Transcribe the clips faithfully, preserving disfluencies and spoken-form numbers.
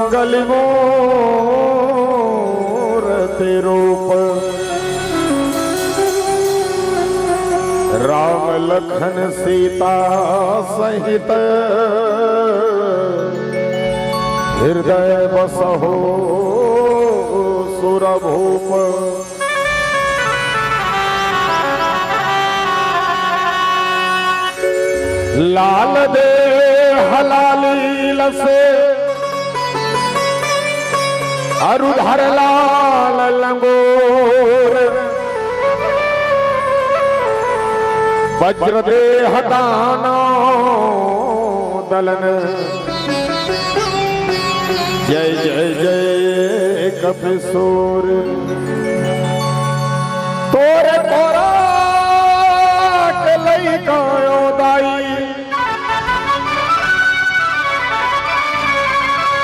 गली मोर ते रूप, राम लखन सीता सहित, हृदय बसहु सुरभूप। लाल देह लाली लसे, अरु धर लाल लंगोर। वज्र देह दानव दलन, जय जय जय कपिसूर। तोरे कोरा के लइका ओ दाई,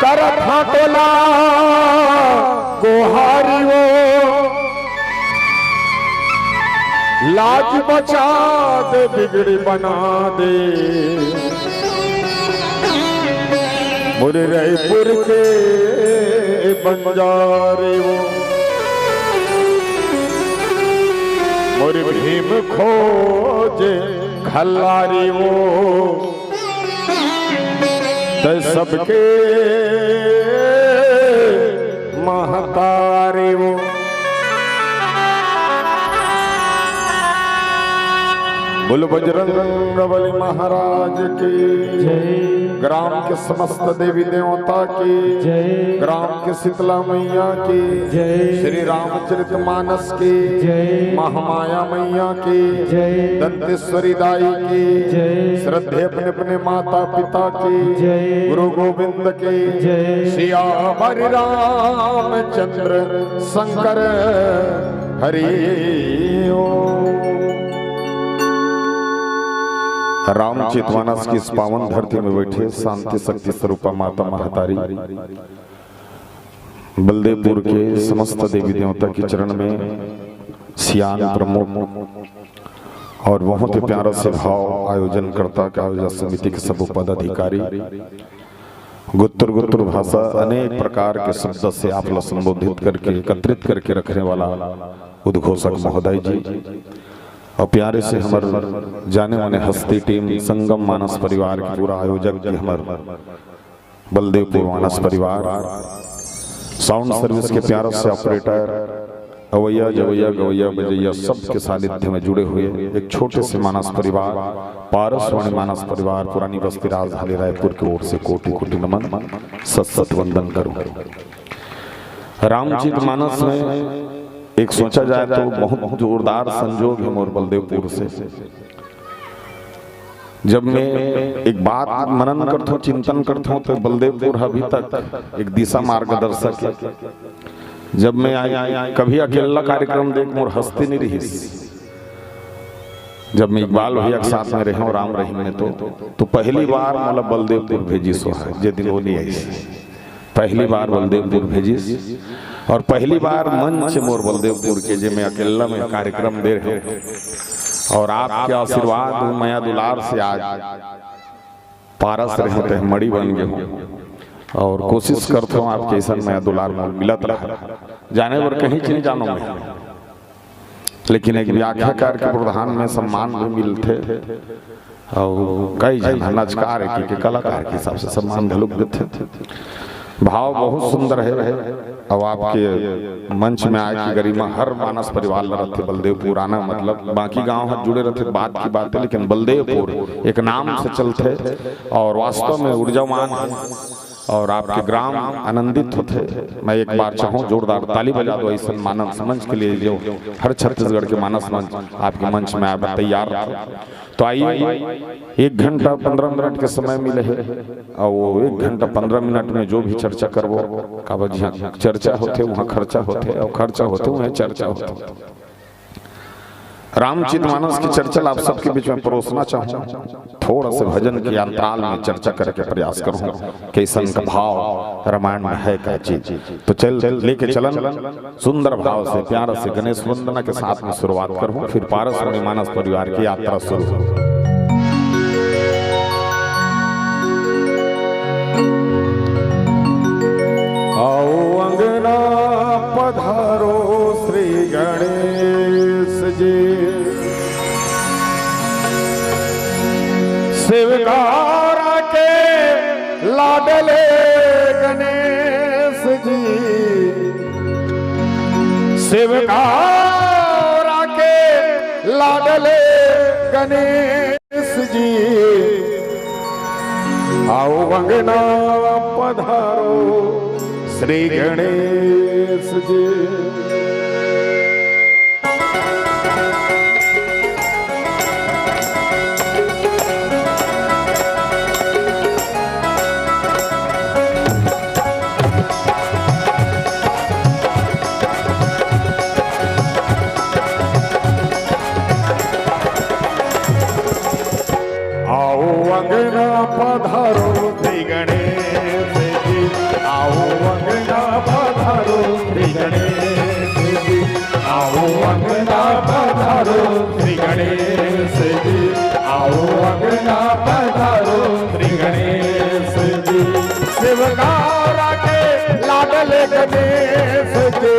करत हां तोला गोहारी वो, लाज बचा दे, बिगड़ी बना दे, मोरे रैपुर के बंजारी वो, मोरे भीम खोजे खल्लारी वो। तै सबके महतारी वो। बोलो बजरंग बली महाराज की जय। ग्राम के समस्त देवी देवता की जय। ग्राम के शीतला मैया की जय। श्री रामचरित मानस की जय। महामाया मैया की जय। दंतेश्वरी दाई की जय। श्रद्धे अपने अपने माता पिता की जय। गुरु गोविंद की जय। सियावर रामचंद्र शंकर हरि ओम। रामचरित मानस की इस पावन धरती में बैठे शांति शक्ति स्वरूपा माता महतारी, बलदेवपुर के समस्त देवी देवता के चरण में सियान प्रमुख और बहुत ही प्यारा से भाव आयोजनकर्ता के आयोजन समिति के सब पदाधिकारी, गुत्तुर गुत्तुर भाषा अनेक प्रकार के शब्द से आप ला संबोधित करके एकत्रित करके रखने वाला उद्घोषक महोदय जी और प्यारे से हमर जाने माने हस्ती टीम संगम मानस परिवार के पूरा आयोजक के हमर बलदेवपुर मानस परिवार, साउंड सर्विस के प्यारा से ऑपरेटर, अवैया जवैया गवैया बजैया सबके सानिध्य में जुड़े हुए एक छोटे से मानस परिवार, पारसवाणी मानस परिवार, पुरानी बस्ती राजधानी रायपुर की ओर से कोटि कोटि नमन, सत सत वंदन करूं। रामचरित मानस में एक सोचा जाए तो बहुत जोरदार संजोग है मोर बलदेवपुर से। जब मैं एक बात मनन करथों, चिंतन करथों, तो बलदेवपुर अभी तक एक दिशा मार्गदर्शक है। जब मैं आई, कभी अकेला कार्यक्रम देख मोर हस्ती नहीं रहिस। जब मैं इकबाल भैया के साथ में रहे हूँ राम रहीम में, तो तो पहली बार मोला बलदेवपुर भेजिस हे, जे दिन वो नहीं आई। पहली बार बलदेवपुर भेजिस और पहली बार मंच मोर बलदेवपुर के, जे मैं अकेला में कार्यक्रम दे रहे हूँ और आपके आशीर्वाद, मया दुलार से आज पारस रहे हों ते मड़ी बन गए हूँ और कोशिश करता हूँ आपके ऐसा मया दुलार मोल मिलत रहा। जाने बर कहीं चीज जानो मैं, लेकिन एक व्याख्याकार के प्रधान में सम्मान भी मिलथे और कई झन नचकार के, के कलाकार के हिसाब से सम्मान घलोक देथे। भाव बहुत सुंदर है। अब आपके मंच में आए की गरिमा हर मानस परिवार ला रथे। बलदेवपुर आना मतलब बाकी गांव ह जुड़े रथे, बात की बात है, लेकिन बलदेवपुर एक नाम से चलथे और वास्तव में ऊर्जावान है और आपके ग्राम आनंदित होथे। मैं एक बार चाहूँ जोरदार ताली बजा दो ऐसे मानस मंच के लिए जो हर छत्तीसगढ़ के मानस मंच आपके मंच में आए बर तैयार रथे। तो आइए, एक घंटा पंद्रह मिनट के समय मिले है और वो एक घंटा पंद्रह मिनट में जो भी चर्चा करबो, काबर जिहाँ चर्चा होथे वहाँ खर्चा होथे और खर्चा होथे वहाँ चर्चा होथे। रामचरित मानस की चर्चा ला आप सबके बीच में परोसना चाहूँ। थोड़ा से भजन के अंतराल में चर्चा करके प्रयास करूँ, कैसन का भाव रामायण में है का चीज। तो चल, लेके चलन सुंदर भाव से, प्यार से गणेश वंदना के साथ में शुरुआत करूँ, फिर पारसवाणी मानस परिवार की यात्रा शुरू हो। शिव गौरा के लाडले गणेश जी, शिव गौरा के लाडले गणेश जी, आओ अंगना पधारो श्री गणेश जी। आओ अंगना पधारो श्री गणेश जी, आओ अंगना पधारो श्री गणेश जी, आओ अंगना पधारो श्री गणेश जी, आओ अंगना पधारो श्री गणेश जी। शिव गौरा के लाडले गणेश जी,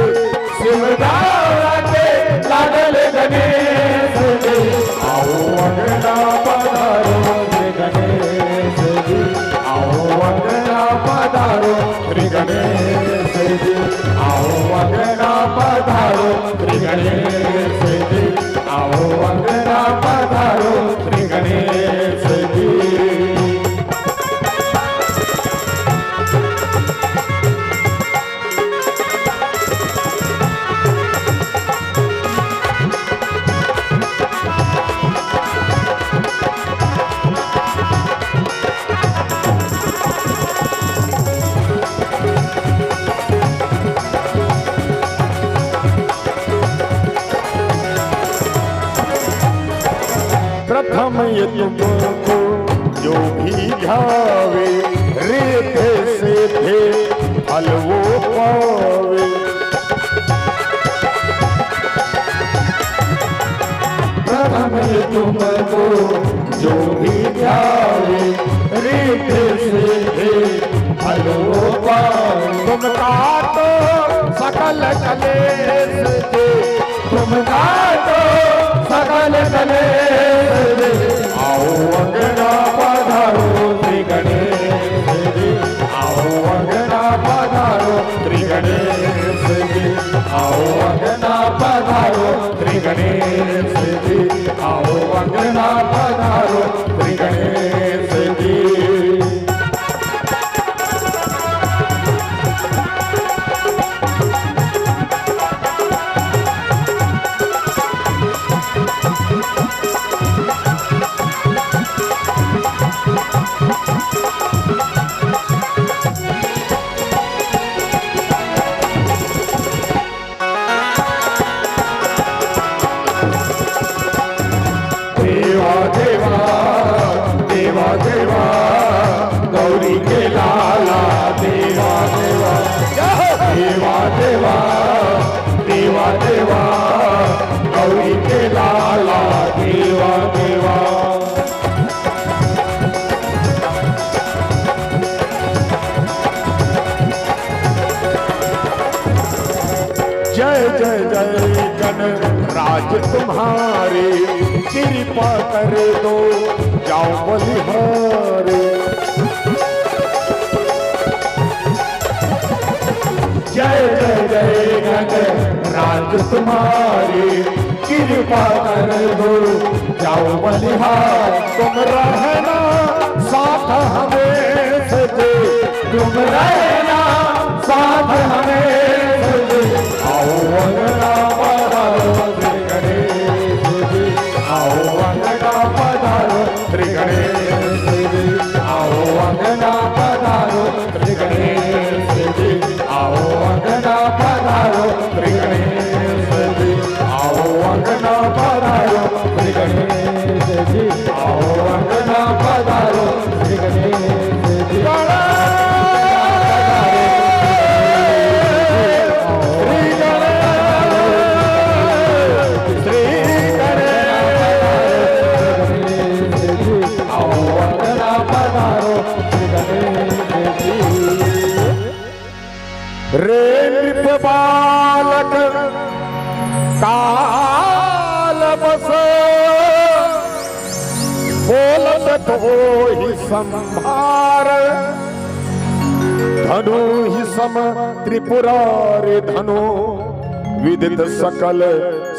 शिव गौरा के लाडले गणेश जी, आओ अंगना पधारो श्री गणेश जी, आओ अंगना पधारो श्री गणेश जी, आओ अंगना पधारो श्री गणेश जी, आओ अंगना पधारो श्री गणेश जी। प्रथम ये तुमको जो भी ध्यावे, रिद्धि सिद्धि फल वो पावे। प्रथम ये तुमको जो भी ध्यावे, रिद्धि सिद्धि फल वो पावे। तुम काटो सकल कलेश जी, तुम काटो सकल कलेश जी। आओ अंगना पधारो श्री गणेश जी, आओ अंगना पधारो श्री गणेश जी, आओ अंगना पधारो श्री गणेश जी, आओ अंगना पधारो श्री गणेश जी। देवा देवा, देवा देवा, गौरी के लाला, देवा देवा, देवा देवा, देवा देवा, गौरी के लाला, देवा देवा। जय जय जय गणराज तुम्हारे, कृपा कर दो जाओ बलिहारे। जय जय जय गणराज तुम्हारे, कृपा कर दो जाओ बलिहार। तुम रहना साथ हमें सजे, तुम रहना साथ हमें सजे। आओ अंगना पधारो श्री गणेश जी, आओ अंगना पधारो श्री गणेश जी, आओ अंगना पधारो श्री गणेश जी, आओ अंगना पधारो श्री गणेश जी, आओ अंगना पधारो श्री गणेश जी, आओ अंगना पधारो श्री गणेश जी। श्री गणेश, श्री गणेश, आओ अंगना पधारो श्री गणेश जी। रे नृप बालक काल बस, बोलत तो ही संभार, धनु ही सम त्रिपुरारि धनु, विदित सकल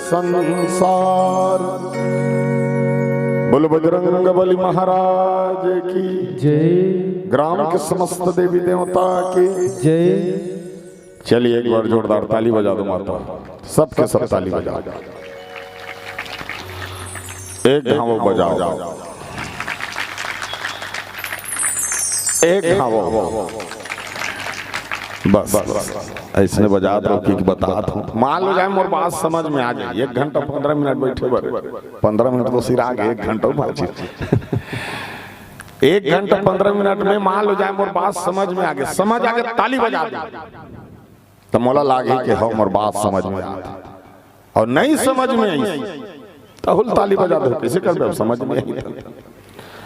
संसार। बोलो बजरंग बली महाराज की जय। ग्राम के समस्त देवी देवता की जय। चलिए, एक बार जोरदार ताली बजा दो माता, सबके सब ताली बजाओ। एक घाव बजाओ, एक घाव। बस, बस, ऐसने बजात रहो कि बतात हो। मान लो जाए मोर बात समझ में आ जाए, एक घंटा पन्द्रह मिनट बैठे बरे, पन्द्रह मिनट तो सिर आगे, एक घंटा बाँची। एक घंटा पन्द्रह मिनट में मान लो जाए मोर बात समझ में आगे, समझ आगे, ताली बजा दे, तो मोला लागे कि हो मोर बात समझ में आत। और नहीं समझ में आई, तो हुल ताली बजा दो, कैसे कर दो, समझ में आई।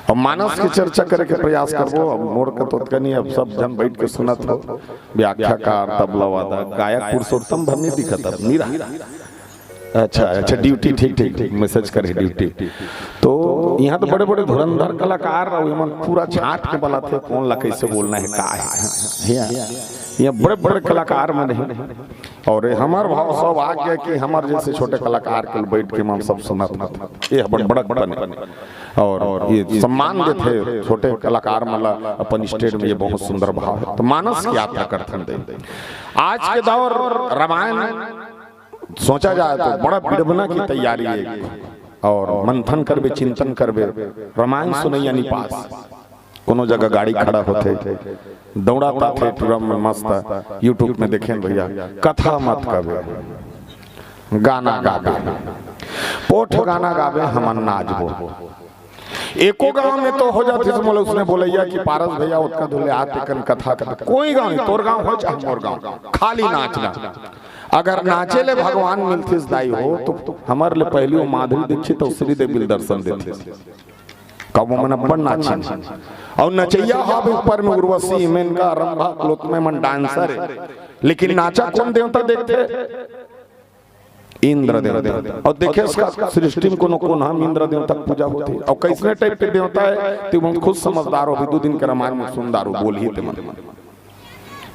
अब मानस के चर्चा करे के प्रयास करबो। अब मोर का तो नहीं, अब सब जन बैठ के सुनत हो, व्याख्याकार, तबला वादक, गायक पुरुषोत्तम भर नहीं दिखत, अब नहीं रहा। अच्छा, अच्छा, ड्यूटी, ठीक, ठीक, ठीक, मैसेज करे ड्यूटी। तो यहाँ तो बड़े-बड़े धुरंधर कलाकार, और एमन पूरा छाट के बलाथे, कौन ला कैसे बोलना है, का है, है, यहाँ बड़े-बड़े कलाकार मन हैं। और ये हमार भाव सब आ गया कि हमार जैसे छोटे कलाकार के बैठ के हम सब सुनत हन। ये बड़ बड़क बने। और ये सम्मान देथे छोटे कलाकार मन ला अपन स्टेज में, ये बहुत सुंदर भाव है। तो मानस की यात्रा करथन दे। आज के दौर रामायण सोचा जाए तो बड़ा विडंबना की तैयारी है। और मंथन करबे, चिंतन करबे, रामायण सुनैया नहीं पास। कोनो जगह गाड़ी खड़ा होथे, दौड़ात आथे टूरा मन मस्त, YouTube में देखेन भैया, कथा मत कबे, गाना गाबे, पोठ गाना गाबे, हमन नाचबो। एको गांव में तो हो जातिस, मोला उसने बोलैया कि पारस भैया ओतका दूर ले आत, तेकन कथा कर, कोई गांव नहीं, तोर गांव हो चाहे मोर गांव, खाली नाचना। अगर नाचे ले भगवान मिलतिस दाई हो, तो हमर ले पहली वो माधुरी दीक्षित और श्रीदेवी ल दर्शन देतिस। कब मन अब्बड़ नाचिन। और नचैया हावे ऊपर में उर्वशी, मेनका, रंभा, क्लोथमा मन डांसर है। लेकिन नाचा कौन देवता देखथे? इंद्र देवता। और देखे उसका सृष्टि में कोनो कोन हम इंद्र देवता के पूजा होथे। और कैसने टाइप के देवता है, ते मन खुद समझदार हो, अभी दू दिन के रामायण में सुनदार हो, बोलही ते मन।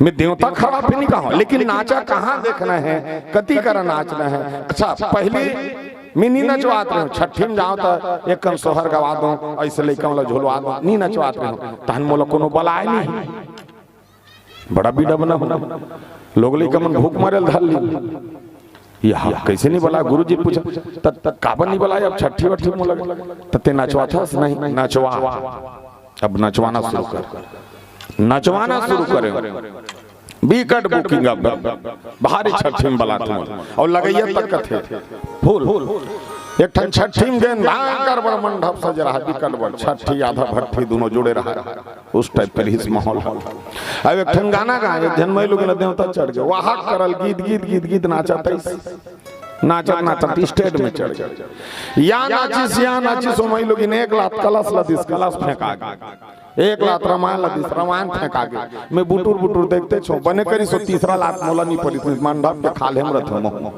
मैं देवता खड़ा भी नहीं कहा, लेकिन नाचा कहाँ देखना है, कति करा नाचना है। अच्छा, पहली मैं नहीं नचवात रहे हूँ, छठी में जाओ तो एक कन सोहर गवा दो, ऐसे लइका वाला झुलवा दो, नहीं नचवात रहे हूँ, तहन मोला कोनो बलाए नहीं। बड़ा बीड़ा बना होना, लोग लइका मन भूख मरे ल धर ली। यहाँ कैसे नहीं बलाए? गुरुजी पूछा, "त, त काबर नहीं बलाए? अब छठी वठी मोला।" "त ते नचवाथस?" "नहीं।" "नचवा।" अब नचवाना शुरू कर, नचवाना शुरू करे। बिकट बुकिंग अब भारी छठी में बलात हूँ। और लगैया तक कथे फूल। एक ठन छठी में गेन भयंकर बड़ मंडप सज रहा, बिकट बड़ छठी आधा भट्ठी दोनों जुड़े रहा। उस टाइप के रहिस माहौल। अब एक ठन गाना गाए, एक झन मई लोग देवता चढ़ गए, वाह करल गीत, गीत, गीत, गीत नाचत आइस। नाचत, नाचत स्टेज में चढ़ गए। या नाचिस, या नाचिस, ओ मई लोगिन एक लात कलश ला दिस, कलश फेंका गे। एक लात रामायण ला दिस, रामायण फेंका गे। मैं बुटुर बुटुर देखते छो, बने करिस ओ तीसरा लात मोला नहीं पड़िस, मंडप के खाल्हे में रथे मोह।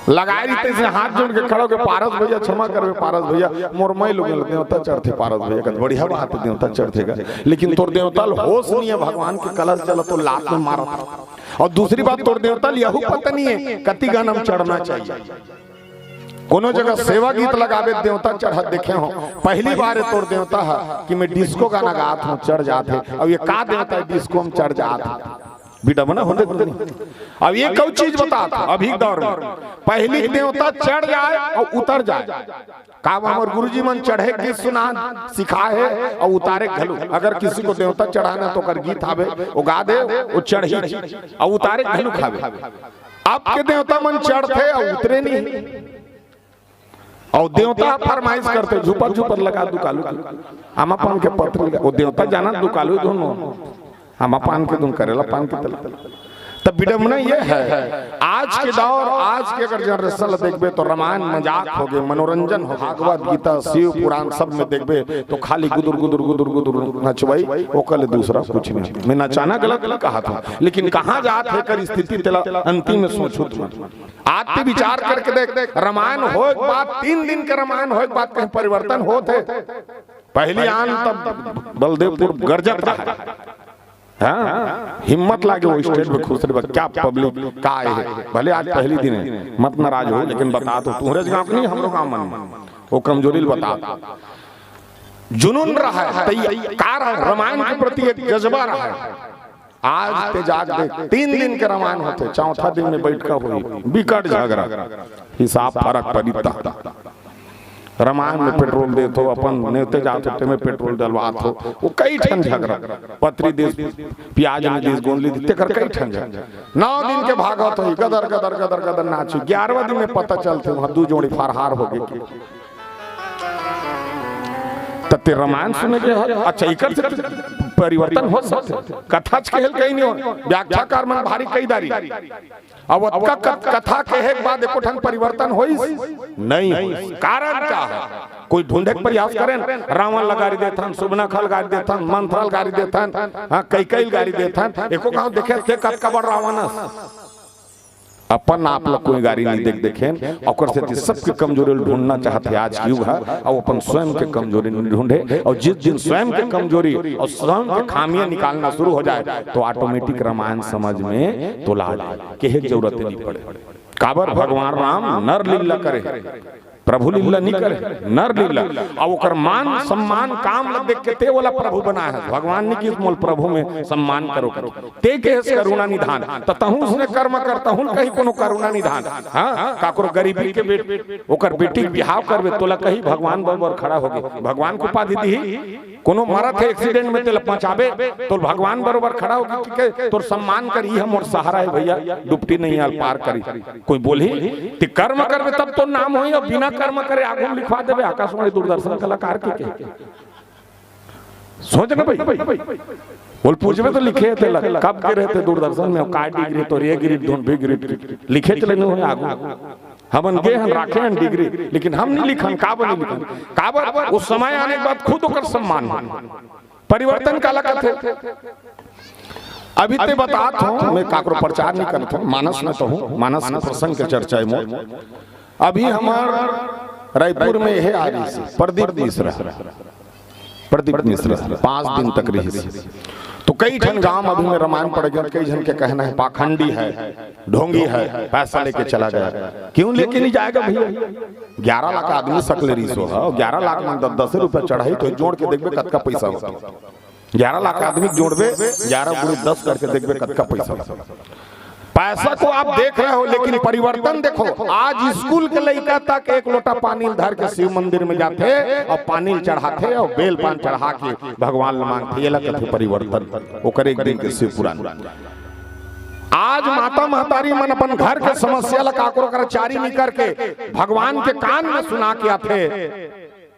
लगाए रहिते से हाथ जोड़ के खड़ा होके, "पारस भैया, क्षमा करबे पारस भैया, मोर मई लोगिन ला देवता चढ़थे पारस भैया।" कहत, "बढ़िया बात है, देवता चढ़थे गा, लेकिन तोर देवता ल होश नहीं है, भगवान के कलश जला तो लात में मारत।" और दूसरी बात, तोर देवता ल यहू पता नहीं है कति गन म चढ़ना चाहिए। कोनो जगह सेवा गीत लगाबे, देवता चढ़त देखे हो, पहली बार तोर देवता है कि मैं डिस्को गाना गात हूँ, चढ़ जात है। अब ये का देवता है डिस्को में चढ़ जात है? बिडम्बना होने दो नहीं। अब ये कऊ चीज बतात, अभी के दौर में पहली देवता चढ़ जाए और उतर जाए। का हमर गुरुजी मन चढ़े के गीत सुना सिखाए है और उतारे घलो। अगर किसी को देवता चढ़ाना तो ओकर गीत आवे, वो गा दे, वो चढ़ी और उतारे घलो खावे। आपके देवता मन चढ़थे और उतरे नहीं। और देवता फरमाइश करथे, "झूपर झूपर लगा दू कालू के, आमा पान के पत्र लगा।" वो देवता जाना दू कालू दोनों, आमा पान के दोनों, करेला पान के तला। तब विडम्बना ये है, आज के दौर, आज के अगर जनरेशन ला देखबे तो रामायण मजाक हो गए, मनोरंजन हो, भागवत गीता, शिव पुराण सब में देखबे तो खाली गुदुर गुदुर गुदुर गुदुर नचवाई, ओकर ले दूसरा कुछ नहीं। मैं नचाना गलत कहा था, लेकिन कहाँ जात है कर स्थिति तेला अंतिम में सोचो तुम। आते विचार करके देख, रामायण होए के बाद, तीन दिन के रामायण होए के बाद कहीं परिवर्तन होत है? पहली आन तब बलदेवपुर गरजत रहा। हाँ, हिम्मत लागे वो स्टेज पे खुश रहे, क्या पब्लिक का है। भले आज पहली दिन है, मत नाराज हो, लेकिन बता तो, तुम्हरे गांव के नहीं, हमरो गांव मन, वो कमजोरी ल बता। जुनून रहा है, तैयार रहा है, रामायण के प्रति एक जज्बा रहा है। आज ते जाग दे, तीन दिन के रामायण होथे, चौथा दिन में बैठका होही, बिकट झगरा, हिसाब फरक परिता। रामायण में पेट्रोल देत हो, अपन नेवते जात हो, तेमे पेट्रोल डलवात हो, वो कई ठन झगरा, पत्री दिस, प्याज नइ दिस, गोंदली दिस, तेकर कई ठन झगरा। नौ दिन के भागत होही, गदर गदर गदर गदर नाच, ग्यारहवाँ दिन में पता चलथे, वहाँ दू जोड़ी फरहार हो गे। त ते रामायण सुने के हस? अच्छा, इकर से परिवर्तन हो सकथे? कथा च केहे ल कहीं नहीं हो, व्याख्याकार मन भारी कई दारी। अब ओतका कथ-, कथा केहे के बाद एको ठन परिवर्तन होइस? नहीं होइस। कारण का है? कोई ढूंढे के प्रयास करेन, रावण ल गारी देथन, सुबनखा ल गारी देथन, मंथरा ल गारी देथन, हाँ, कैकई ल गारी देथन, एको घांव देखे ते कतका बड़ रावण अस। अपन आप ल कोई गारी नहीं देख देखेन, ओकर सेती सबके कमजोरी ल ढूंढना चाहथे आज के युग ह, अउ अपन स्वयं के कमजोरी नहीं ढूंढे। अउ जिस दिन स्वयं के कमजोरी अउ स्वयं के खामियां निकालना शुरू हो जाए, तो ऑटोमेटिक रामायण समझ में तोला आ जाए, केहे के जरूरत नहीं पड़े। काबर भगवान राम नर लीला करे, प्रभु लीला नहीं करे, नर लीला। अउ ओकर मान सम्मान काम ल देख के ते ओला प्रभु बनाए हस। भगवान नहीं किहिस मोला प्रभु में सम्मान करो, करो। ते केहेस करुणा निधान, त तहूँ उसने कर्म कर, तहूँ कहीं कोनो करुणा निधान। हाँ, काकरो गरीबी के बेट, ओकर बेटी के बिहाव करबे, तोला कहीं भगवान बरोबर खड़ा होगे, भगवान के उपाधि दिही। कोनो मरत हे एक्सीडेंट में, तेला बचाबे, तो भगवान बरोबर खड़ा होगे कि के तोर सम्मान करही, मोर सहारा हे भैया, डुबकी नैया ल पार करी। कोई बोलही, ते कर्म करबे तब तो नाम होही, अउ बिना कर्म करे आगू में लिखवा देबे आकाशवाणी दूरदर्शन कलाकार के, के। सोच ना भाई, बोल पूछबे तो लिखे हे तेला, कब के रहे ते दूरदर्शन में, का डिग्री तोर, ए ग्रेड धुन, बी ग्रेड लिखे चले नहीं हो आगू। हमन गे हन, राखे हन डिग्री, लेकिन हम नहीं लिखन, काबर नहीं लिखन? काबर? वो समय आने के बाद खुद ओकर सम्मान हो। परिवर्तन काला कथे? अभी ते बतात हूँ, मैं काकरो प्रचार नहीं करत हूँ, मानस में तो हूँ, मानस के प्रसंग के चर्चा है मोर। अभी हमार रायपुर में यह आ रही थी, प्रदीप मिश्रा। प्रदीप मिश्रा पाँच दिन तक रहिस। तो कई ठन गांव अभी में रामायण पड़ गया, कई झन के कहना है पाखंडी है, ढोंगी है, पैसा लेके चला गया। क्यों लेके नहीं जाएगा भैया? ग्यारह लाख आदमी सकले रहिस हो, ग्यारह लाख मन दस दस रुपया चढ़ाही तो जोड़ के देखबे कतका पैसा होथे। ग्यारह लाख आदमी जोड़बे, ग्यारह गुणे दस करके देखबे कतका पैसा होथे। पैसा को आप देख रहे हो, लेकिन परिवर्तन देखो। आज स्कूल के लइका तक एक लोटा पानी ल धर के शिव मंदिर में जाथे अउ पानी ल चढ़ाथे अउ बेल पान चढ़ा के भगवान ल मांगथे। एला कथे परिवर्तन। ओकर एक दिन के शिव पुराण। आज माता महतारी मन अपन घर के समस्या ल काकरो करा जारी नहीं करके भगवान के कान में सुना के आथे।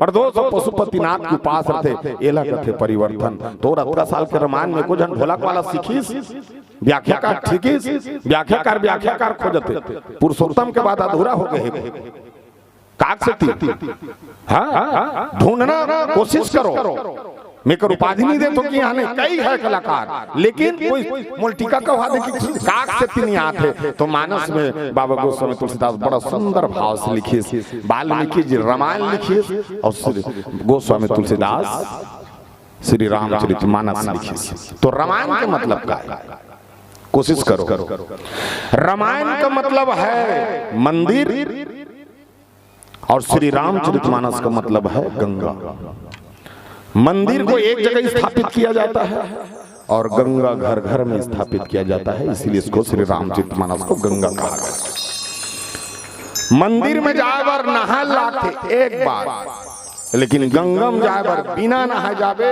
परदोस अउ पशुपतिनाथ के उपास रथे, एला कथे परिवर्तन। तोर अतका साल के रामायण में एको झन ढोलक वाला सीखिस? व्याख्याकार ठीकिस? व्याख्याकार, व्याख्याकार खोजथे। पुरुषोत्तम के बाद अधूरा हो गए हे। काक सेती? हाँ, ढूंढना कोशिश करो। मैं कर उपाधि नहीं देथों कि यहाँ नहीं, कई है कलाकार, लेकिन कोई मोला टीका कहवा दे कि काक सेती नहीं आथे। तो मानस में बाबा गोस्वामी तुलसीदास बड़ा सुंदर भाव से लिखिस, वाल्मीकि जी रामायण लिखिस अउ श्री गोस्वामी तुलसीदास श्री रामचरित मानस लिखिस। तो रामायण के मतलब का है? कोशिश करो। रामायण का मतलब है मंदिर, और श्री रामचरितमानस का मतलब है गंगा। मंदिर को एक जगह स्थापित किया जाता है और गंगा घर घर में स्थापित किया जाता है, इसीलिए इसको श्री रामचरितमानस को गंगा कहा गया। मंदिर में जाए बर नहाए लागथे एक बार, लेकिन गंगा में जाए बर बिना नहाए जाबे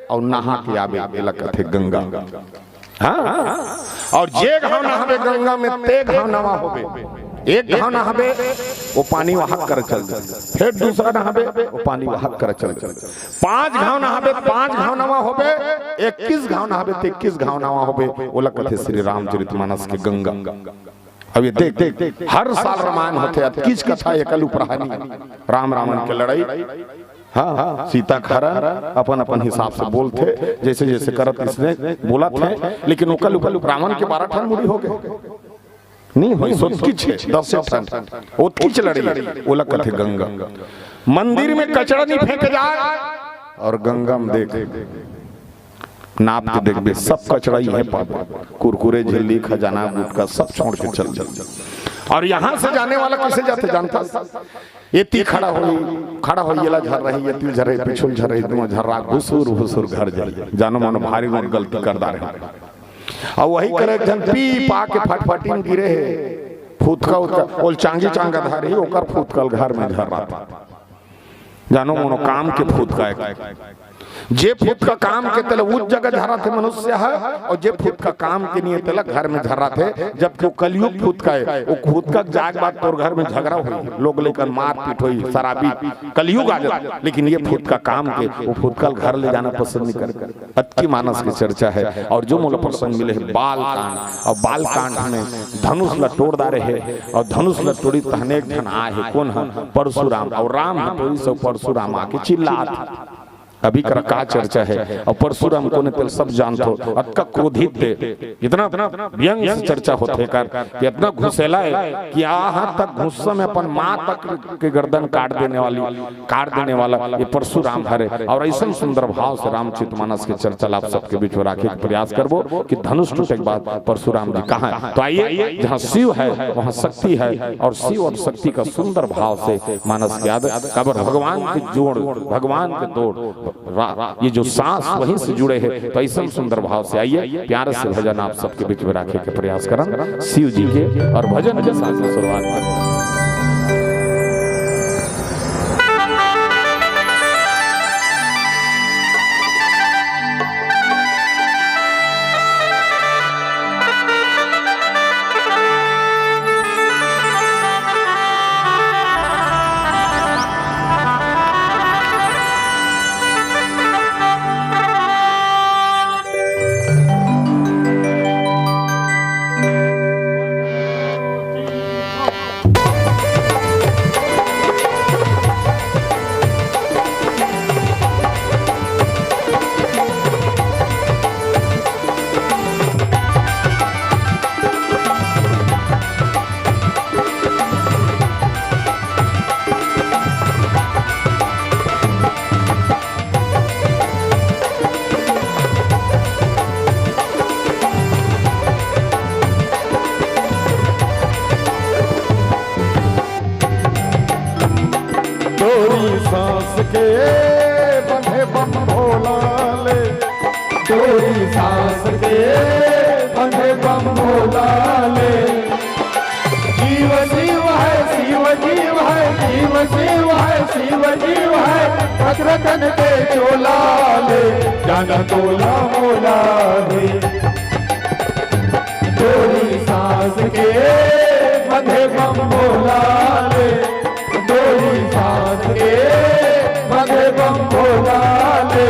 और नहा के आबे, एला कथे गंगा। हाँ, हाँ। और जे घाव नहाबे गंगा में, ते घाव नवा होबे। एक घाव नहाबे, वो पानी वहाक कर चल जाए, फिर दूसरा नहाबे, वो पानी वहाक कर चल जाए। पांच घाव नहाबे, पांच घाव नवा होबे। इक्कीस घाव नहाबे, तो इक्कीस घाव नवा होबे। ओला कथे श्री रामचरितमानस के गंगा। अब ये देख, देख, हर साल रामायण होथे, अतकीच कथा एकल उपराहनी, राम रावण के लड़ाई। हाँ, हाँ, सीता के हरण अपन अपन हिसाब से बोलथे, जैसे जैसे करत इसने बोलत हे, लेकिन ओकर ऊपर रावण के बारह ठन मुड़ी हो गए। नहीं होई, सोतकीच हे, दस ठन, ओतकीच लड़ी, ओला कथे गंगा। मंदिर में कचरा नहीं फेंके जाए, और गंगा में देख, नाप के देखबे, सब कचरा इहें पाबे, कुरकुरे, झिल्ली, खजाना, गुटखा, सब छोड़ के चल दे। और यहाँ से जाने वाला कैसे जाथे जानथस? एती खड़ा होई, खड़ा होई, एला झर रही, एती झर रही, पिछुल झर रही, दुनो झर्रा घुसुर घुसुर घर जाई। जानो मानो भारी रोड गलती कर डारे। और वही करे एक झन पी पा के फटफटी में गिरे हे, फुतका उतका, ओल चांगी चांगा धारी, ओकर फुतकल घर में झर रहा। जानो मानो काम के फुतका हे। जे फुतका काम के तेला उस जगह झराथे मनुष्य ह, और जे फुतका काम के नहीं हे तेला घर में झराथे। जबकि वो कलयुग फुतका हे, वो फुतका के जाए के बाद तोर घर में झगड़ा होई, लोग लेकर मारपीट होई, शराबी कलयुग आ जाता। लेकिन ये फुतका काम के, वो फुतका घर ले जाना पसंद नहीं करते। अतकी मानस के चर्चा हे। और जो मोला प्रसंग मिले हे बाल कांड, और बाल कांड में धनुष ला टोड़ डारे हे, और धनुष ला टोड़ी तहने एक झन आए हे, कोन ह? परशुराम। और राम ह टोड़ी से परशुराम आके चिल्लात हे। अभी करा का चर्चा हे, और परशुराम कोन हे तेला सब जानथो। अतका क्रोधित हे, इतना व्यंग से चर्चा होथे कर कि इतना गुस्सेला हे कि यहाँ तक गुस्सा में अपन माँ तक के गर्दन काट देने वाली, काट देने वाला ये परशुराम हरे। और ऐसन सुंदर भाव से रामचरित मानस के चर्चा ला आप सबके बीच में राखे के प्रयास करबो कि धनुष टूटे के बाद परशुराम जी कहाँ हे। तो आइए, जहाँ शिव हे वहाँ शक्ति हे, और शिव और शक्ति का सुंदर भाव से मानस के याद, काबर भगवान के जोड़, भगवान के तोड़, रा-, ये जो सांस वहीं से जुड़े हे। तो ऐसन सुंदर भाव से आइए, प्यार से भजन आप सबके बीच में राखे के प्रयास करन शिव जी के, और भजन के साथ में शुरुआत करन। तोरी सांस के बंधे बम भोला ले, तोरी सांस के बंधे बम भोला ले। जीव शिव है, शिव जीव है, जीव शिव है, शिव जीव है, वज्र तन पे चोला ले, जाना तोला मोला रे। तोरी सांस के बंधे बम भोला ले, तोरी सांस के बंधे बम भोला ले।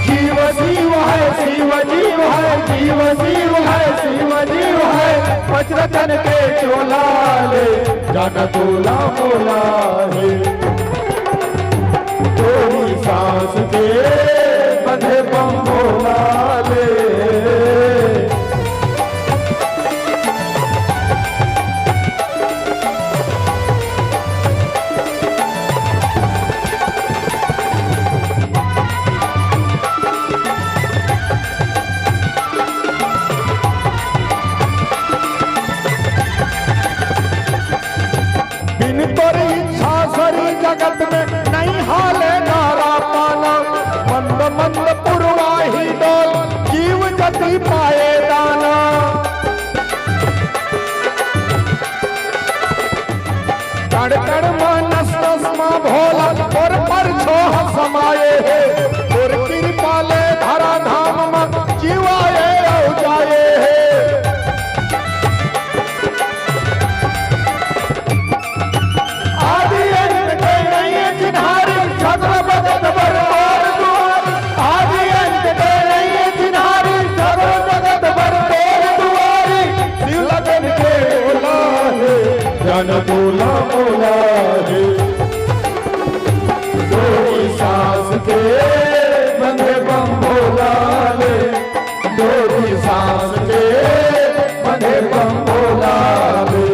जीव शिव है, शिव जीव है, जीव शिव है, शिव जीव है, वज्र तन के चोला ले, जाना तोला मोला है। तोरी सांस के बंधे बम भोला ले। बिन तोर इच्छा सरी जगत में नहीं हाले नारा पाना। मंद मंद पुरवाही डोल जीव जति पाए दाना। कण कण मा नस नस मा भोला तोर परछोह समाए हे। तोर कृपा ले धरा धाम मा जीव आए अउ जाए हे। आदि अंत के नहीं चिन्हारी, सगल भगत बर तोर दुआरी। आदि अंत के नहीं चिन्हारी, सगल भगत बर तोर दुआरी। शिव लगन के बोला है, जन तोला मोला है। तोरी सांस के बंधे बम भोला ले, तोरी सांस के बंधे बम भोला ले।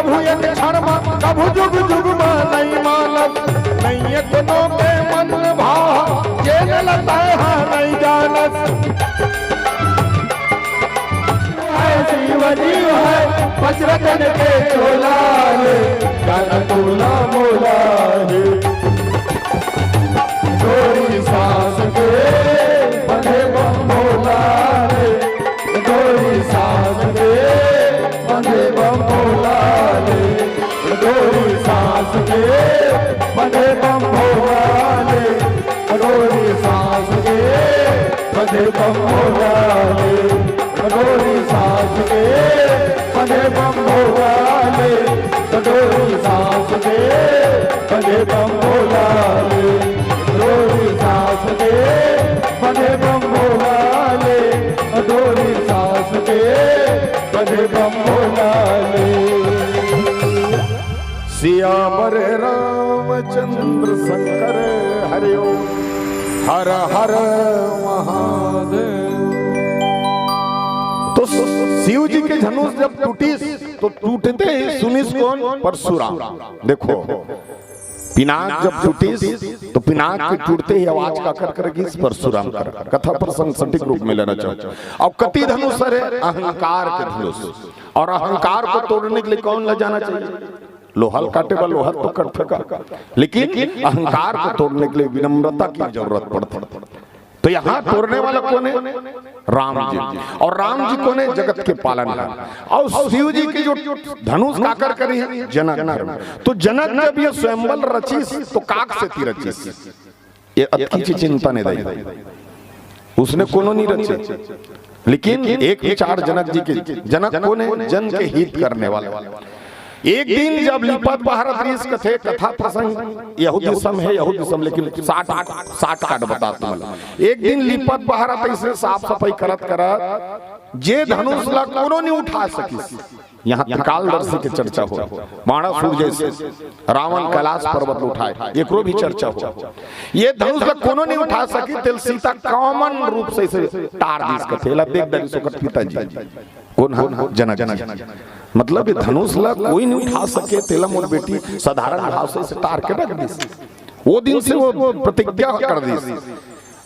कभू एक क्षण म, कभू जुग जुग म नइ मानस, नइ कोनो के मन भाव, जे न लताय ह नइ जानस। है शिव जीव है, वज्रगन के चोला रे, ज्ञान तोला मोला रे। डोरी सांस के बंधे बम भोला रे, डोरी सांस के बंधे बम भोला रे, डोरी सांस के बंधे बम भोला रे, डोरी सांस के बंधे बम भोला रे, डोरी सांस के बंधे बम भोला रे, डोरी सांस के बंधे बम भोला रे, डोरी सांस के बंधे बम भोला रे, डोरी सांस के बंधे बम भोला रे। सियावर रामचंद्र शंकर हरि ओम। हर हर महादेव। तो शिव जी के धनुष जब टूटिस तो टूटते ही सुनिस कोन? परशुराम। देखो, पिनाक जब टूटिस तो पिनाक के टूटते ही आवाज काकर कर गिस? परशुराम कर। कथा प्रसंग सटीक रूप में लेना चाहिए। अउ कति धनुष हरे? अहंकार के धनुष। अउ अहंकार को तोड़ने के लिए कौन ला जाना चाहिए? लोहा ल काटे बर लोहा तो कटथे का, लेकिन अहंकार को तोड़ने के लिए विनम्रता की जरूरत पड़ती। तो यहाँ तोड़ने वाला कोन हे? राम जी। अउ राम जी कोन हे? जगत के पालनहार। अउ शिव जी के जो धनुष काकर करे हे? जनक धर्म। तो जनक जब ये स्वयंवर रचिस तो काक सेती रचिस? ये अतकी ची चिंता नइ दई। उसने कोनो नइ रचे। लेकिन एक विचार जनक जी के, जनक कोन हे? जन के हित करने वाला। एक दिन जब लिपत बहारत रिहिस, कथे कथा प्रसंग, यहू दिसम हे, यहू दिसम, लेकिन साठ, साठ काट बतात मला। एक दिन लिपत बहारत अइसे साफ सफाई करत करत जे धनुष ला कोनो नइ उठा सकिस, यहाँ त्रिकालदर्शी के चर्चा हो, बाणासुर जैसे रावण कैलाश पर्वत उठाए, एकरो भी चर्चा हो। ये धनुष ला कोनो नइ उठा सकिस, तेला सीता common रूप से इसे टार दिस कथे, एला देख डरिस ओकर पिताजी। कोन हा? जनक जी। मतलब ये धनुष ला कोई नइ उठा सके, तेला मोर बेटी साधारण भाव से इसे टार के रख दिस। वो दिन से वो प्रतिज्ञा कर दिस,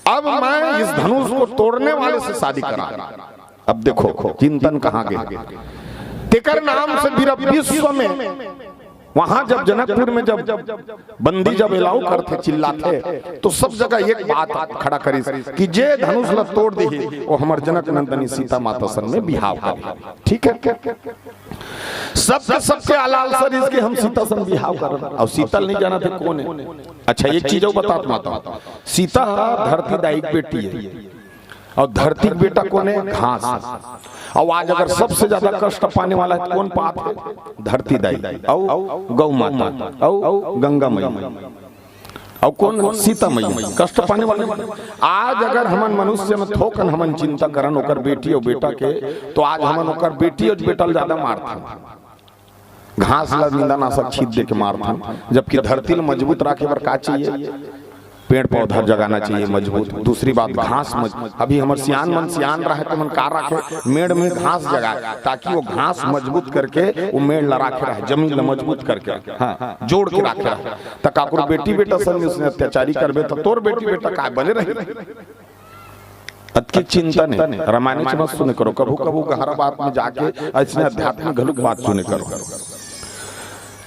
अब मैं इस धनुष को तोड़ने वाले से शादी करा। अब देखो, चिंतन कहाँ गए। तेकर नाम से पूरा विश्व में, वहां जब जनकपुर में जब बंदी जब allow करथे, चिल्लाथे, तो सब जगह एक बात खड़ा करिस कि जे धनुष ला तोड़ दिही, वो हमर जनक नंदनी सीता माता संग में बिहाव करे। ठीक है, सबके, सबके आलाल सर इसके हम सीता संग बिहाव करन। अउ सीता ल नइ जानथे कोन हे। अच्छा, एक चीज अउ बतात माता, सीता धरती दाई के बेटी हे। अउ धरती के बेटा कोन हे? घास। अउ आज अगर सबसे ज्यादा कष्ट पाने वाला हे त कोन पात हे? धरती दाई, अउ गौ माता, अउ गंगा मैया, अउ कोन? सीता मैया। कष्ट पाने वाला। आज अगर हमन मनुष्य में थोकन हमन चिंता करन ओकर बेटी अउ बेटा के, तो आज हमन ओकर बेटी अउ बेटा ल ज्यादा मारथन। घास ला निंदानाशक छीट दे के मारथन, जबकि धरती ला मजबूत राखे बर का चाहिए? पेड़ पौधा जगाना चाहिए मजबूत। दूसरी बात, घास मज-, अभी हमर सियान मन सियान रहे तो मन का राखे, मेड़ में घास जगाए, ताकि वो घास मजबूत करके वो मेड़ ला राखे रहे, जमीन ला मजबूत करके, हाँ, जोड़ के राखे रहे। त काकरो बेटी बेटा संग में उसने अत्याचारी करबे त तोर बेटी बेटा काय बने रही? अतकी चिंता नहीं, रामायण च मत सुने करो, कभू कभू गहरा बात में जाके अइसने आध्यात्मिक घलुक बात सुने करो।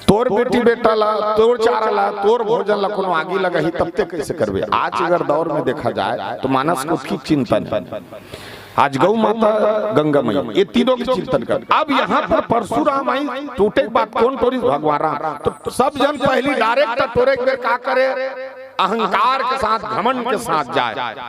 तोर बेटी बेटा ला, तोर चारा ला, तोर भोजन ला कोनो आगी लगाही, तब ते कैसे करबे? आज अगर दौर में देखा जाए तो मानस को अतकी चिंता नहीं। आज गौ माता, गंगा मैया, ये तीनों के चिंतन कर। अब यहाँ पर परशुराम आई, टूटे के बाद कोन टोरिस? भगवान राम। तो सब जन पहली direct टोरे के बेर का करे? अहंकार के साथ, घमंड के साथ जाए।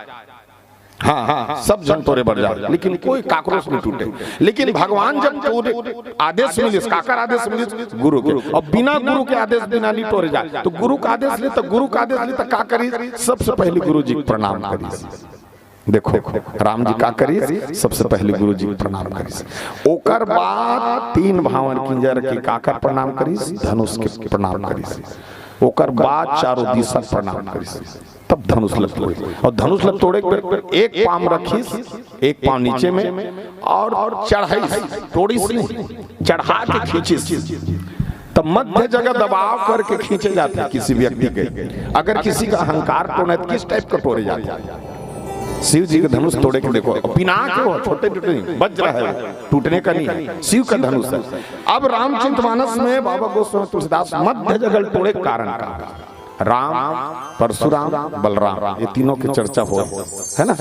हाँ, हाँ, सब जन टोरे बर जाए, लेकिन कोई काकरो से नहीं टूटे। लेकिन भगवान जब टोरे, आदेश मिलिस, काकर आदेश मिलिस? गुरु के। अब बिना गुरु के आदेश बिना नहीं टोरे जाए। तो गुरु का आदेश ले, तो गुरु का आदेश ले, तो का करिस? सबसे पहले गुरु जी के प्रणाम करिस। देखो, राम जी का करिस? सबसे पहले गुरु जी के प्रणाम करिस। ओकर बाद तीन भावन किंजर के काकर प्रणाम करिस? धनुष के प्रणाम करिस। ओकर बाद चारों दिशा प्रणाम करिस। तब धनुष ला तोड़े। अउ धनुष ला तोड़े के बेर एक पाँव रखिस, एक पाँव नीचे में, अउ चढ़ाइस, तोड़िस नहीं, चढ़ा के खींचिस। मध्य जगह दबाव करके खींचे जाते हैं किसी व्यक्ति के। अगर किसी का अहंकार टोना है तो किस टाइप का टोरे जाते हैं? शिव जी के धनुष तोड़े के देखो, पिना के हो, छोटे टूटे नहीं, वज्र है वो, टूटने का नहीं है, शिव का धनुष है। अब रामचरितमानस में बाबा गोस्वामी तुलसीदास मध्य जगल टोड़े के कारण का, राम, परशुराम, बलराम, ये तीनों की चर्चा हो, है ना?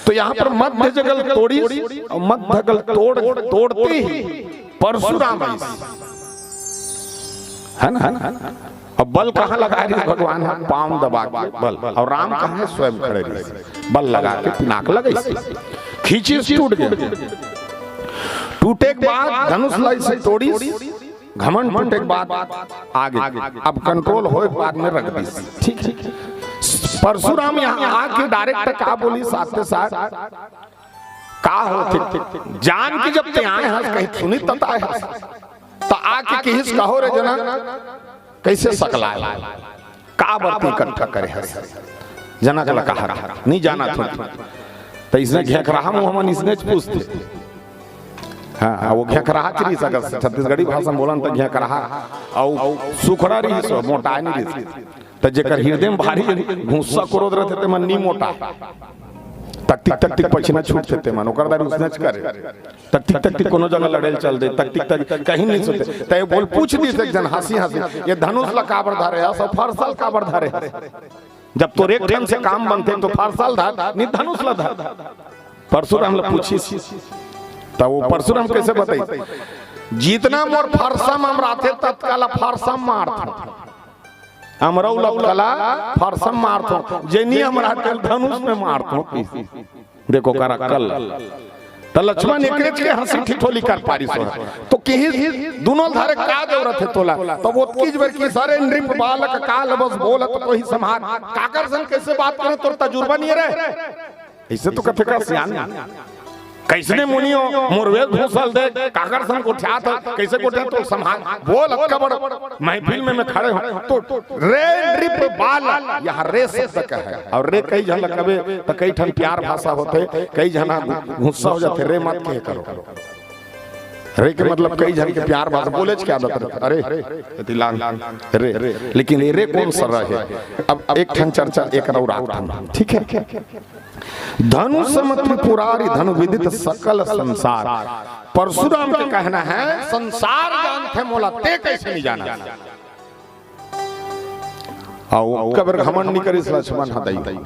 तो यहाँ पर मध्य जगल तोड़ी और मध्य जगल तोड़ तोड़ते ही परशुराम आइस, है ना, है ना? अब बल कहाँ लगा रहिस भगवान ह? पाँव दबा के बल। और राम कहाँ है? स्वयं खड़े रहिस, बल लगा के पिनाक लगाइस, खींचिस, टूट गे। टूटे के बाद धनुष ला अइसे तोड़िस, घमंड टूटे के बाद आगे, अब कंट्रोल होए के बाद में रख दिस। ठीक है, परशुराम यहाँ आके डायरेक्ट का बोलिस, साथ के साथ का होथे? जान के जब ते आए हस, कहीं सुनी तत आए हस, त आके किहिस, कहो रे जनक, कैसे सकलाए, का बर ते इकट्ठा करे हस? जनक ला कहा, नहीं जाना था। त इसने घेंकरहा मुँह मन इसने पूछते। हाँ, वो घेंकरहा के रहिस, अगर छत्तीसगढ़ी भाषा में बोलन त घेंकरहा, अउ सुखड़ा रहिस, मोटाए नहीं रहिस। त जेकर हृदय में भारी गुस्सा क्रोध रहथे, ते मन नी मोटा। तकतिक तकतिक पछिना छूटथे ते मन, ओकर दारी उसनेच करे। तकतिक तकतिक कोनो जगह लड़े ल चल दे, तकतिक तक कहीं नहीं सोचे। ते बोल पूछ दिस एक जन हंसी हंसी, ये धनुष ला काबर धरे हस, फरसा ल काबर धरे हस? जब तोर एक ठन से काम बनथे तो फरसा ल धर, नहीं धनुष ला धर। परशुराम ला पूछिस, त वो परशुराम कैसे बताई? जितना मोर फरसा म अमराथे, ततका ला फरसा म मारथों। अमरऊ लतका ला फरसा म मारथों, जे नी अमराथे तेला धनुष में मारथों। देखो कर अक्कल। त लक्ष्मण एकरेच के हंसी ठिठोली कर पारिस हो। तो किहिस, दुनों ल धरे का जरूरत हे तोला? तब ओतकीच बेर किहिस, अरे नृप बालक काल बस बोलत कोई समार। काकर सन कैसे बात करे, तोर तजुर्बा नहीं रे। ऐसे तो कथे का सियान। कैसने मुनि हो, मोर वेशभूषा ल देख, काकर सन गोठियात हो, कैसे गोठियात हो, संभाल, बोल, अतका बड़ महफिल में मैं खड़े हूँ, तो रे नृप बाल, यहाँ रे शब्द का है, और रे कई झन ल कबे, त कई ठन प्यार भाषा होथे, कई झन गुस्सा हो जाथे, रे मत कहे करो। रे के मतलब कई झन के प्यार भाषा, बोलेच के आदत रहिथे, अरे, एती लान, रे, लेकिन ये रे कौन सा रे हे? अब एक ठन चर्चा एक और आठ ठन, ठीक है? धनु सम त्रिपुरारी धनु विदित सकल संसार। परशुराम के कहना है, संसार जानथे मोला, ते कैसे नहीं जाना? अउ कबर घमंड नहीं करिस लक्ष्मण ह दई।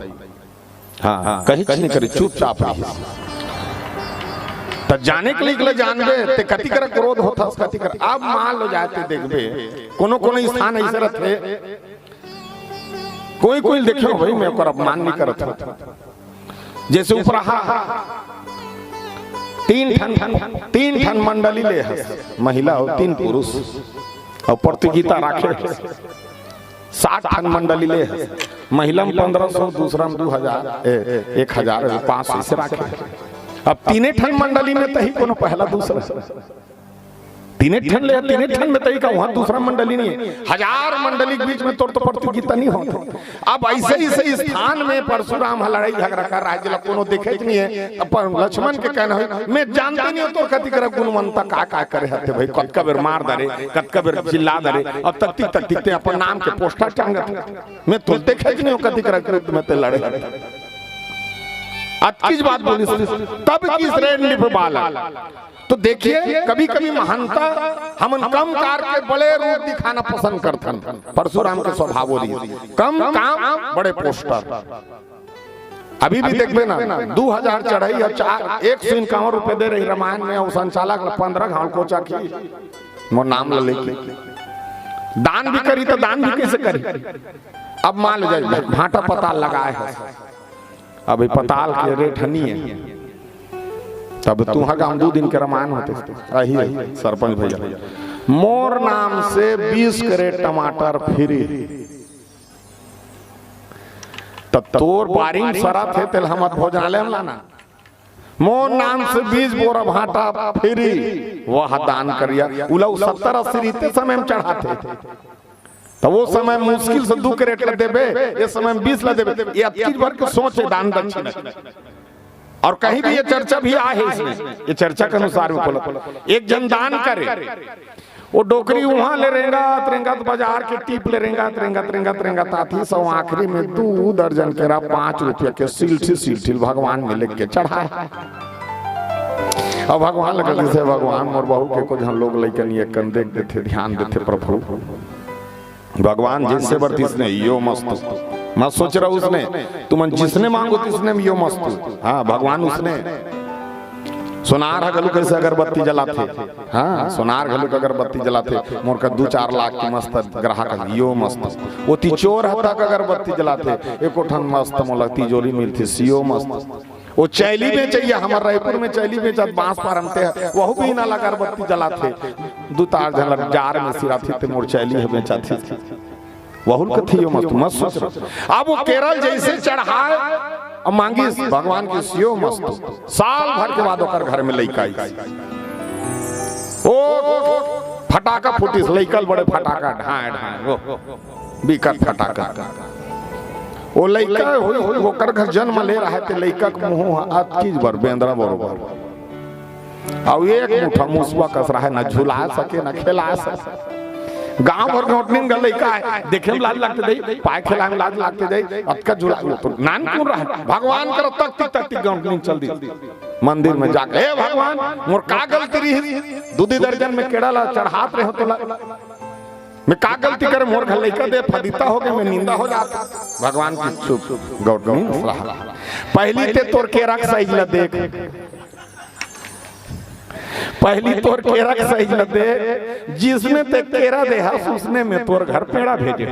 हाँ, कहीं नहीं करिस, चुपचाप रहिस। त जाने के लिए जानबे, ते कति कर क्रोध होथस, कति कर। अब मान लो जाए ते देखबे, कोनो कोनो स्थान ऐसे रहथे, कोई कोई देखे हो भाई, मैं ओकर अपमान नहीं करत हूँ। जैसे उपराहा तीन ठन, तीन ठन मंडली ले हस, महिला अउ तीन पुरुष, अउ प्रतियोगिता राखे हस, साठ ठन मंडली ले हस, महिला में पन्द्रह सौ, दूसरा में दू हजार, ए, एक हजार, पाँच सौ ऐसे राखे। अब तीने ठन मंडली में तही कोनो पहला दूसरा तीने ठन ले, तीने ठन में तई का वहाँ दूसरा मंडली नहीं है, हजार मंडली के बीच में तोर तो प्रतियोगिता नहीं होता। अब ऐसे ही से स्थान में परशुराम ह लड़ाई झगड़ा कर रहा है, जेला कोनो देखे नहीं है। अपन लक्ष्मण के कहना है, मैं जानते नहीं हो तोर कति कर गुणवंता का का करे हते भाई, कतका बेर मार दरे, कतका बेर चिल्ला दरे, अब तक तिक तक तिकते अपन नाम के पोस्टर टांगत। मैं तो देखे नहीं हो कति कर युद्ध में ते लड़े हते। अतकीच बात बोलिस, तब किहिस रे नृप बालक। तो देखिए, कभी-कभी महानता हमन कम कार के बड़े रूप दिखाना पसंद करथन। परशुराम के स्वभाव वो रहिस, कम काम, बड़े पोस्टर। अभी भी देखबे ना, दू हजार चढ़ाई है, चार, एक सौ इक्यावन रुपए दे रही रामायण में, अउ संचालक ला पन्द्रह घाव कोचा की, मोर नाम ला लेके। दान भी करी तो दान भी कैसे करी? अब मान लो जाए, भाटा पताल लगाए है, अभी पताल के रेट हनी है, तब तुहा गांव दू दिन के रामायण होते। अही सरपंच भैया, मोर नाम से बीस कैरेट टमाटर फ्री, तब तोर बारिंग सरा थे तेल हम भोजनालय में लाना। मोर नाम से बीस बोरा भाटा फ्री, वह दान करिया। उला उ सत्तर अस्सी रीते समय में चढ़ाथे, तो वो समय मुश्किल से दू कैरेट ला देबे, ये समय में बीस ला देबे। ये अतकी भर के सोच है दान दक्षिणा। अउ कहीं भी ये चर्चा भी आहे इसमें, ये चर्चा के अनुसार में बोलत, एक झन दान करे, वो डोकरी उहाँ ले रेंगत रेंगत, बाजार के टीप ले रेंगत रेंगत रेंगत रेंगत आतिस, अउ आखिरी में दू दर्जन केरा पाँच रुपया के सिलठी सिलठी भगवान में लेके चढ़ाय। अब भगवान ल कहिस, "भगवान, मोर बहू के कुछ हम लोग लइकन ये कन देख देथे, ध्यान देथे प्रभु।" भगवान जइसे बर तिसने, यो मस्तु। मत सोच रहा उसने, तुमन जिसने मांगो तिसने में यो मस्तु। हाँ, भगवान उसने। सोनार ह घलो कइसे अगरबत्ती जलाथे। हाँ, सोनार घलो अगरबत्ती जलाथे। मोर का दू चार लाख के मस्त ग्राहक हे, यो मस्तु। ओती चोर ह तक अगरबत्ती जलाथे। एको ठन मस्त मोला तिजोरी मिलथे, सियो मस्त। वो चैली बेचइया, हमर रायपुर में चैली बेचत, बांस पारमते हे, वहू भी ना अगरबत्ती जलाथे। दू तार झलक जार में सिराथे ते मोर चैली ह बेचाथे। वहू ल कथे यो मस्त, मत सोच। अब वो केरा ल जइसे चढ़ाय, अब मांगिस भगवान के सियो मस्त। साल भर के बाद ओकर घर में लइका आइस। ओ फटाका फूटिस, लइका ल बड़े फटाका, ढांय ढांय, ओ बिकट फटाका। ओ लइका होई, होई, ओकर घर जन्म ले रहा हे, ते लइका के मुंह ह अतकीच बर बेंदरा बरोबर। अउ एक मुठा मुसवा कस रहा हे, न झुला सके, न खेला सके। गांव भर गौंटनिन गा लइका हे, देखे में लाज लागथे दई, पाय खेलाय में लाज लागथे दई, अतका झुला, वो तो नानकुन रहा हे। भगवान कर तक तिक तक तिक गौंटनिन चल दी। मंदिर में जाके, "हे भगवान, मोर का गलती रहिस? दूधी दर्जन में केरा ला चढ़ात रहे हो तोला।" मैं का गलती करे, मोर घर लइका दे फदिता हो गे, मैं निंदा हो जात। भगवान की चुप, गौतमी सलाह। पहली ते तोर केरा के साइज ला देख, पहली तोर केरा के साइज ला देख, जिसने ते केरा दे हस, उसने में तोर घर पेड़ा भेजे।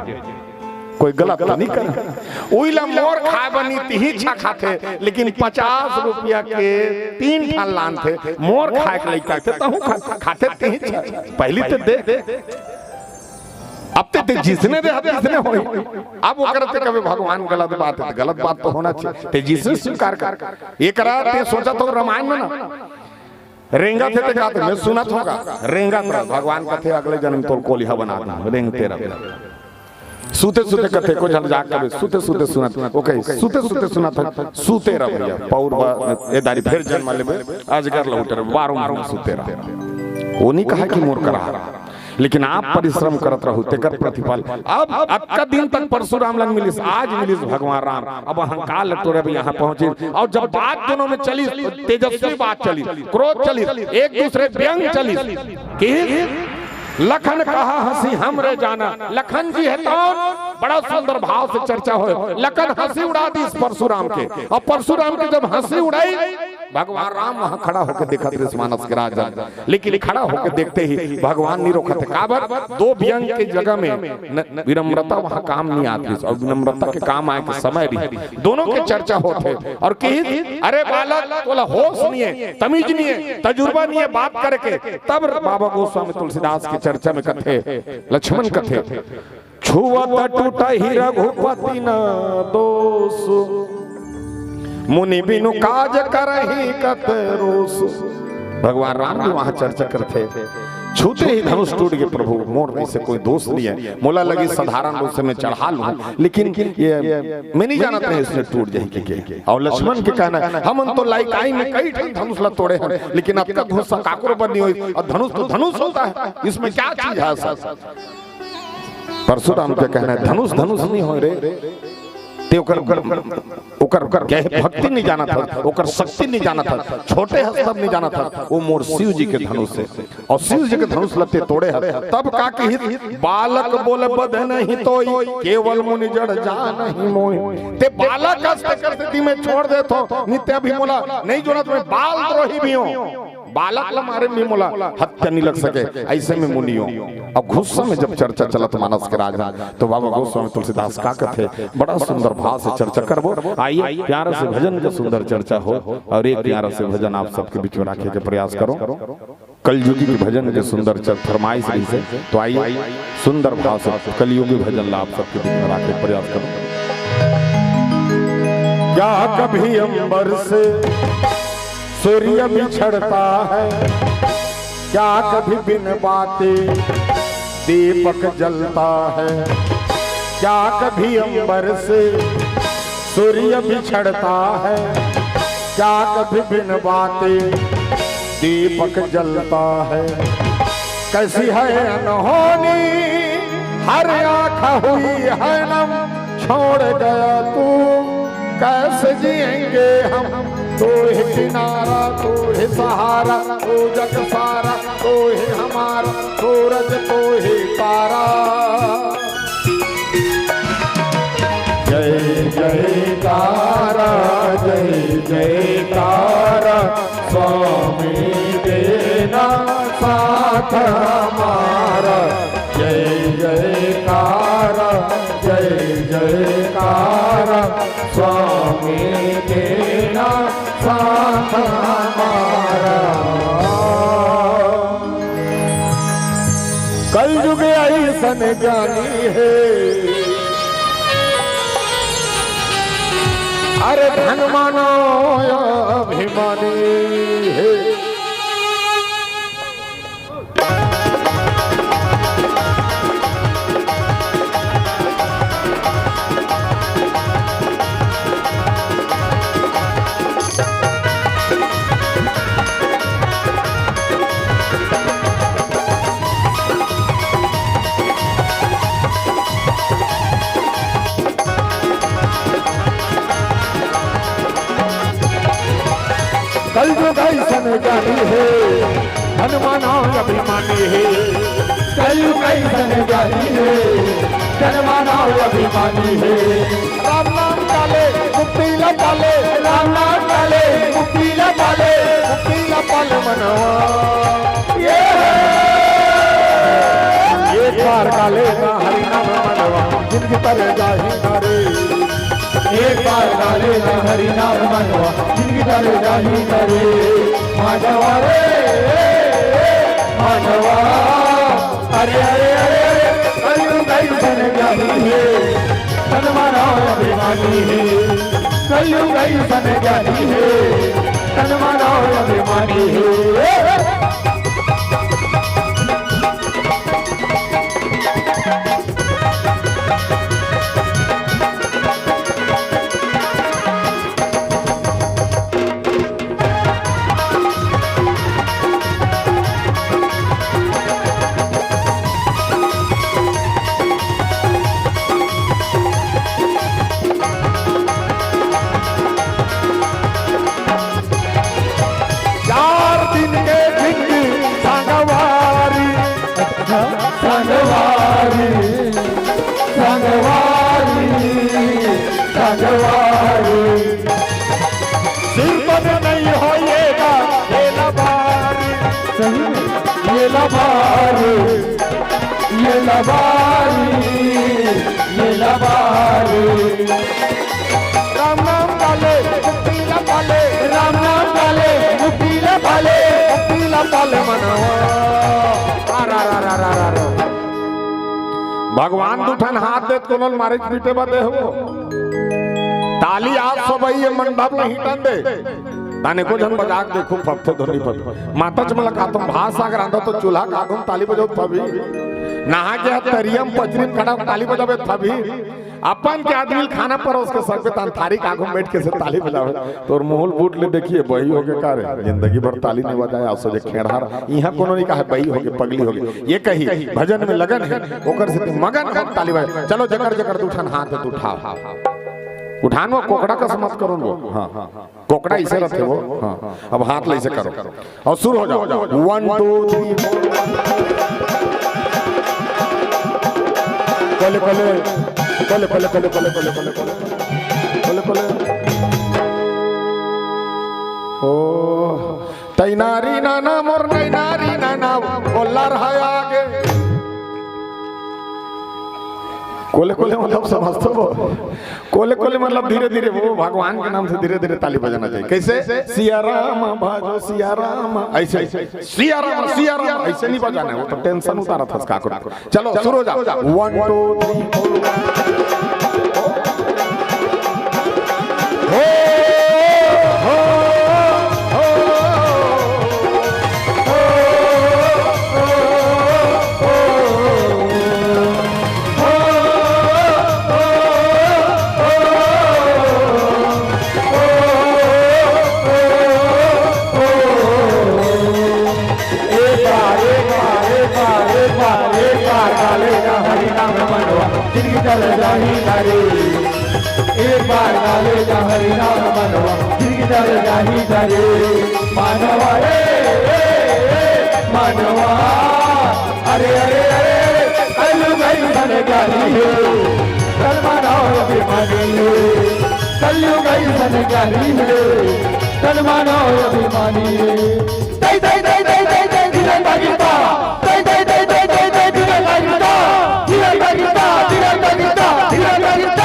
कोई गलत तो नहीं करे। उइला मोर खाए बनी तिही छा खाथे, लेकिन पचास रुपया के तीन ठन लानथे, मोर खाए के लइका थे, तहूं खा, खाथे तिही छा। पहली ते देख। अब ते, ते जिसने दे, अब जिसने होई। अब ओकर ते कबे भगवान गलत बात हे, गलत बात तो होना चाहिए। ते जिसने स्वीकार कर। एकरा ते सोचा तो रामायण में ना। रेंगत हे ते का ते, मैं सुनत हों गा। रेंगत रह, भगवान कथे अगले जन्म तोर कोलिहा बना दूं, रेंगते रह। सुते सुते कथे, को झन जाग कबे, सुते सुते सुनत, ओके, सुते सुते सुनत हे, सुते रह भैया। पौर बा-, ए दारी फेर जन्म लेबे, अजगर लहुटे रह, बारह महीना सुते रह। वो नहीं कहा कि मोर करा। लेकिन आप परिश्रम करत रहू, तेकर प्रतिफल। अब अतका दिन तक परशुराम लंग मिलिस, आज मिलिस भगवान राम। अब अहंकार ल टोरे भी यहाँ पहुंचिस। अउ जब बात दोनों में चलिस, तो तेजस्वी बात चलिस, क्रोध चलिस, एक दूसरे व्यंग चलिस। कि लखन कहा हंसी हमरे जाना, लखन जी हे तौन, बड़ा सुंदर भाव से चर्चा होय। लखन हंसी उड़ा दिस परशुराम के, अउ परशुराम के जब हंसी उड़ाई, भगवान राम वहां खड़ा होके देखत रहिस मानस के राजा, लेकिन खड़ा होके देखते ही भगवान नहीं रोकत हे। काबर? दो व्यंग के जगह में न-, विनम्रता वहां काम नहीं आती, अउ विनम्रता के काम आए के समय रहिस। दोनों के चर्चा होत हे अउ कही, "अरे बालक, तोला होश नहीं हे, तमीज नहीं हे, तजुर्बा नहीं हे बात करे के।" तब बाबा गोस्वामी तुलसीदास के चर्चा में कथे, लक्ष्मण कथे, "छुवत टूटहि रघुपति न दोष, मुनि बिनु काज करहि कत रोष।" भगवान राम भी वहां चर्चा करथे, छूते ही धनुष टूट गे, "प्रभु, मोर में से कोई दोष नहीं हे, मोला लगिस साधारण रूप से मैं चढ़ा लूं, लेकिन ये मैं नहीं जानत रहे इसने टूट जाही के।" अउ लक्ष्मण के कहना हे, "हमन तो लइकाई में कई ठन धनुष ला तोड़े हन, लेकिन अतका गुस्सा काकरो बर नहीं होई, अउ धनुष तो धनुष होता हे, इसमें क्या चीज हे सर?" परशुराम के कहना हे, "धनुष धनुष नहीं होय रे, ते ओकर, ओकर, ओकर भक्ति नहीं जानत हस, ओकर शक्ति नहीं जानत हस, छोटे हस तब नहीं जानत हस, वो मोर शिव जी के धनुष हे, अउ शिव जी के धनुष ल ते तोड़े हस।" तब का कहिस, "बालक बोल बध नहीं तोई, केवल मुनि जड़ जानहि मोहि।" ते बालक हस, तेकर सेती मैं छोड़ देत हों, नहीं ते अभी मोला नहीं जोनत, मैं बाल द्रोही भी हों। बालक ला मारे में मोला हत्या नहीं लग सके, अइसे में मुनियों। अब गुस्सा में जब चर्चा चलत मानस के राजा, तो बाबा गोस्वामी तुलसीदास का कथे, बड़ा सुंदर भाव से चर्चा करबो। आइए, प्यारे से भजन के सुंदर चर्चा हो, अउ एक प्यारा से भजन आप सबके बीच में राखे के प्रयास करों। कलयुगी के भजन के सुंदर चर-, फरमाइश रहिसे, तो आइए, सुंदर भाव से कलयुगी भजन ला आप सबके बीच में राखे के प्रयास करों। क्या कभी अंबर से सूर्य बिछड़ता है, क्या कभी बिन बाते दीपक जलता है, क्या कभी अंबर से सूर्य बिछड़ता है, क्या कभी बिन बाती दीपक जलता है? कैसी है अनहोनी हर आँख हुई है नम, छोड़ गया तू कैसे जिएंगे हम? तू ही किनारा, तू ही सहारा, तू जग सारा, तू ही हमारा सूरज, तू ही तारा। जय जयकारा, जय जयकारा, स्वामी देना साथ हमारा। जय जयकारा, जय जयकारा, स्वामी देना साथ हमारा। कलयुग अइसन ज्ञानी हे, अरे धन मानव अभिमानी हे। कलयुग अइसन ज्ञानी हे, धन मानव अभिमानी हे। कलयुग अइसन ज्ञानी हे, धन मानव अभिमानी हे। राम नाम काले मुक्ति ला पाले, राम नाम काले मुक्ति ला पाले, मुक्ति ला पाले मनवा। ये एक बार काले ना हरि नाम मनवा, जिंदगी तर जाही ना रे। एक बार काले ना हरि नाम मनवा, जिंदगी तर जाही ना रे। माधवा रे, माधवा। अरे, अरे, अरे, अरे, कलयुग अइसन ज्ञानी हे, तन मानव अभिमानी हे। कलयुग अइसन ज्ञानी हे, तन मानव अभिमानी हे। चार दिन के जिंदगी संगवारी, संगवारी, संगवारी, संगवारी। सिर पर नहीं होएगा ये लबारी। सही में। ये लबारी, ये लबारी, ये लबारी। राम नाम काले मुक्ति ला पाले, राम नाम काले मुक्ति ला पाले, मुक्ति ला पाले मनवा। आ रा रा रा रा रा रा। भगवान दू ठन हाथ देत कोनो ल मारे पीटे बदे हो। ताली आप सब ये मंडप नहीं टन दे। ताने को झन बजा के देखो, फपथो धोनी फप। माता चमला का तुम भात साग रांधो तो चूल्हा का तुम ताली बजाओ फबी। नहा के तरियम पचरिम खड़ा ताली बजावे फबी। अपन के आदमी ल खाना परोस के सकबे, तान थारी के आगू में बैठ के से ताली बजावे। तोर मुंह ल बूट ले देखिए, बही होगे का रे? जिंदगी भर ताली नहीं बजाए, असो जे खेड़हार। इहाँ कोनो नहीं कहे बही होगे, पगली होगे। ये कही, भजन में लगन हे, ओकर से मगन हो, ताली बजाए। चलो, जकर जकर दू ठन हाथ हे, तू उठाओ। उठान वो कोकड़ा कस मत करो वो। हाँ, हाँ। कोकड़ा इसे रखे वो। हाँ, अब हाथ ले इसे करो। अउ शुरू हो जाओ। One, two, three, four। कोले, कोले, कोले, कोले। ओ, तैनारी नाना मोर नैनारी नाना, बोला रहा आगे। कोले, कोले मतलब समझ तो वो। कोले कोले मतलब धीरे धीरे, वो भगवान के नाम से धीरे धीरे ताली बजाना चाहिए। कैसे? सिया राम भजो सिया राम, ऐसे। सिया राम, सिया राम, ऐसे नहीं बजाना है, वो तो tension उतारा था उसका। चलो, शुरू हो जा। One, two, three, four। हो, हो, हो। जिनकी चल जाही धरे, एक बार गाले जा हरि नाम मनवा, जिनकी चल जाही धरे, मानवा रे, ए, ए, मानवा। अरे, अरे, अरे, अरे, कलयुग अइसन ज्ञानी हे, तन मानव अभिमानी हे। कलयुग अइसन ज्ञानी हे, तन मानव अभिमानी हे। तै, तै, तै, तै, तै, तै, धीरज भाई गीता। तै, तै, तै, तै, तै, तै, धीरज भाई गीता। धीरज भाई गीता, धीरज भाई गीता, धीरज भाई गीता।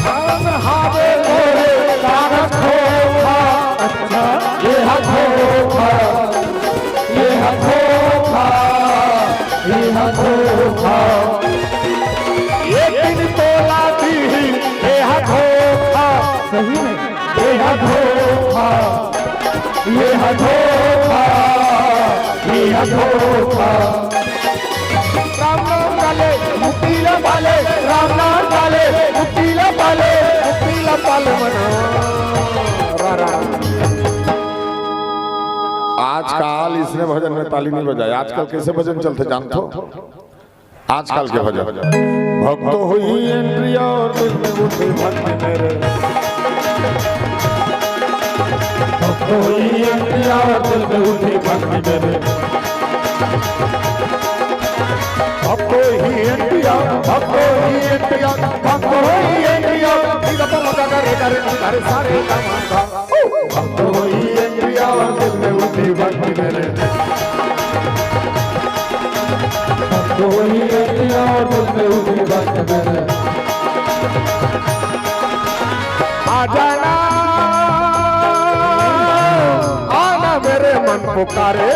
हम हावे तोरे कागज खोखा। अच्छा। ये हा खोखा, ये हा खोखा, ये हा खोखा। एक दिन तोला दीही, ये हा खोखा। सही में? ये हा धोखा, ये हा धोखा, ये हा धोखा। राम नाम डाले, मुक्ति ला पाले, राम नाम डाले, मुक्ति ला पाले, मुक्ति ला पाले मना। रा, रा। आजकल इसने भजन में ताली नहीं बजाए। आजकल कैसे भजन चलते जानते हो? आजकल के भजन। भक्तों हुई एंट्री और दिल में उठे भक्ति मेरे। भक्तों हुई एंट्री और दिल में उठे भक्ति मेरे। भक्तों ही एंट्री और, भक्तों ही एंट्री और, भक्तों ही एंट्री और, फिर अपन मजा करे, करे, करे सारे काम। भक्त वही है प्रिया और दिल में उठी भक्त मेरे। भक्त वही है प्रिया और दिल में उठी भक्त मेरे। आ जाना, आना मेरे मन पुकारे।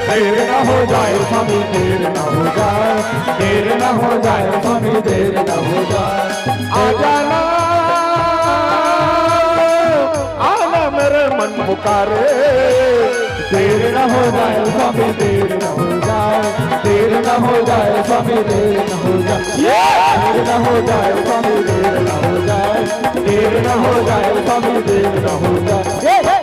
देर ना हो जाए स्वामी, देर ना हो जाए, देर ना हो जाए स्वामी, देर ना हो जाए। आ जाना, आना मेरे मन पुकारे। देर न हो जाए स्वामी, देर न हो जाए, देर न हो जाए स्वामी, देर न हो जाए, देर न हो जाए स्वामी, देर न हो जाए, देर न हो जाए स्वामी, देर न हो जाए,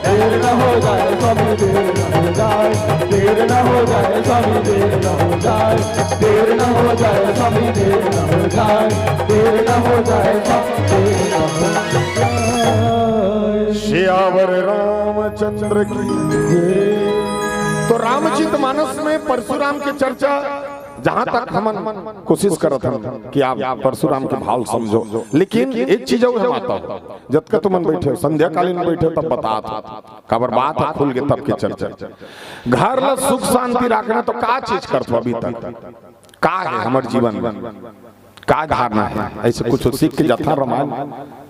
देर न हो जाए स्वामी, देर न हो जाए, देर न हो जाए स्वामी, देर न हो जाए, देर न हो जाए स्वामी, देर न हो जाए, देर न हो जाए स्वामी, देर न हो जाए। सियावर रामचंद्र की जय। तो रामचरित मानस में परशुराम के चर्चा, जहां तक हमन कोशिश करत हन कि आप परशुराम के भाव समझो, लेकिन एक चीज अउ हे माता, जतका तुमन बैठे हो, संध्याकालीन बैठे हो, तब बतात हो, काबर बात ह खुल के तब के चर्चा। घर ला सुख शांति राखना तो का चीज करथो अभी तक? का हे हमर जीवन में? का धारणा हे? ऐसे कुछ सीख के जाथन रामायण,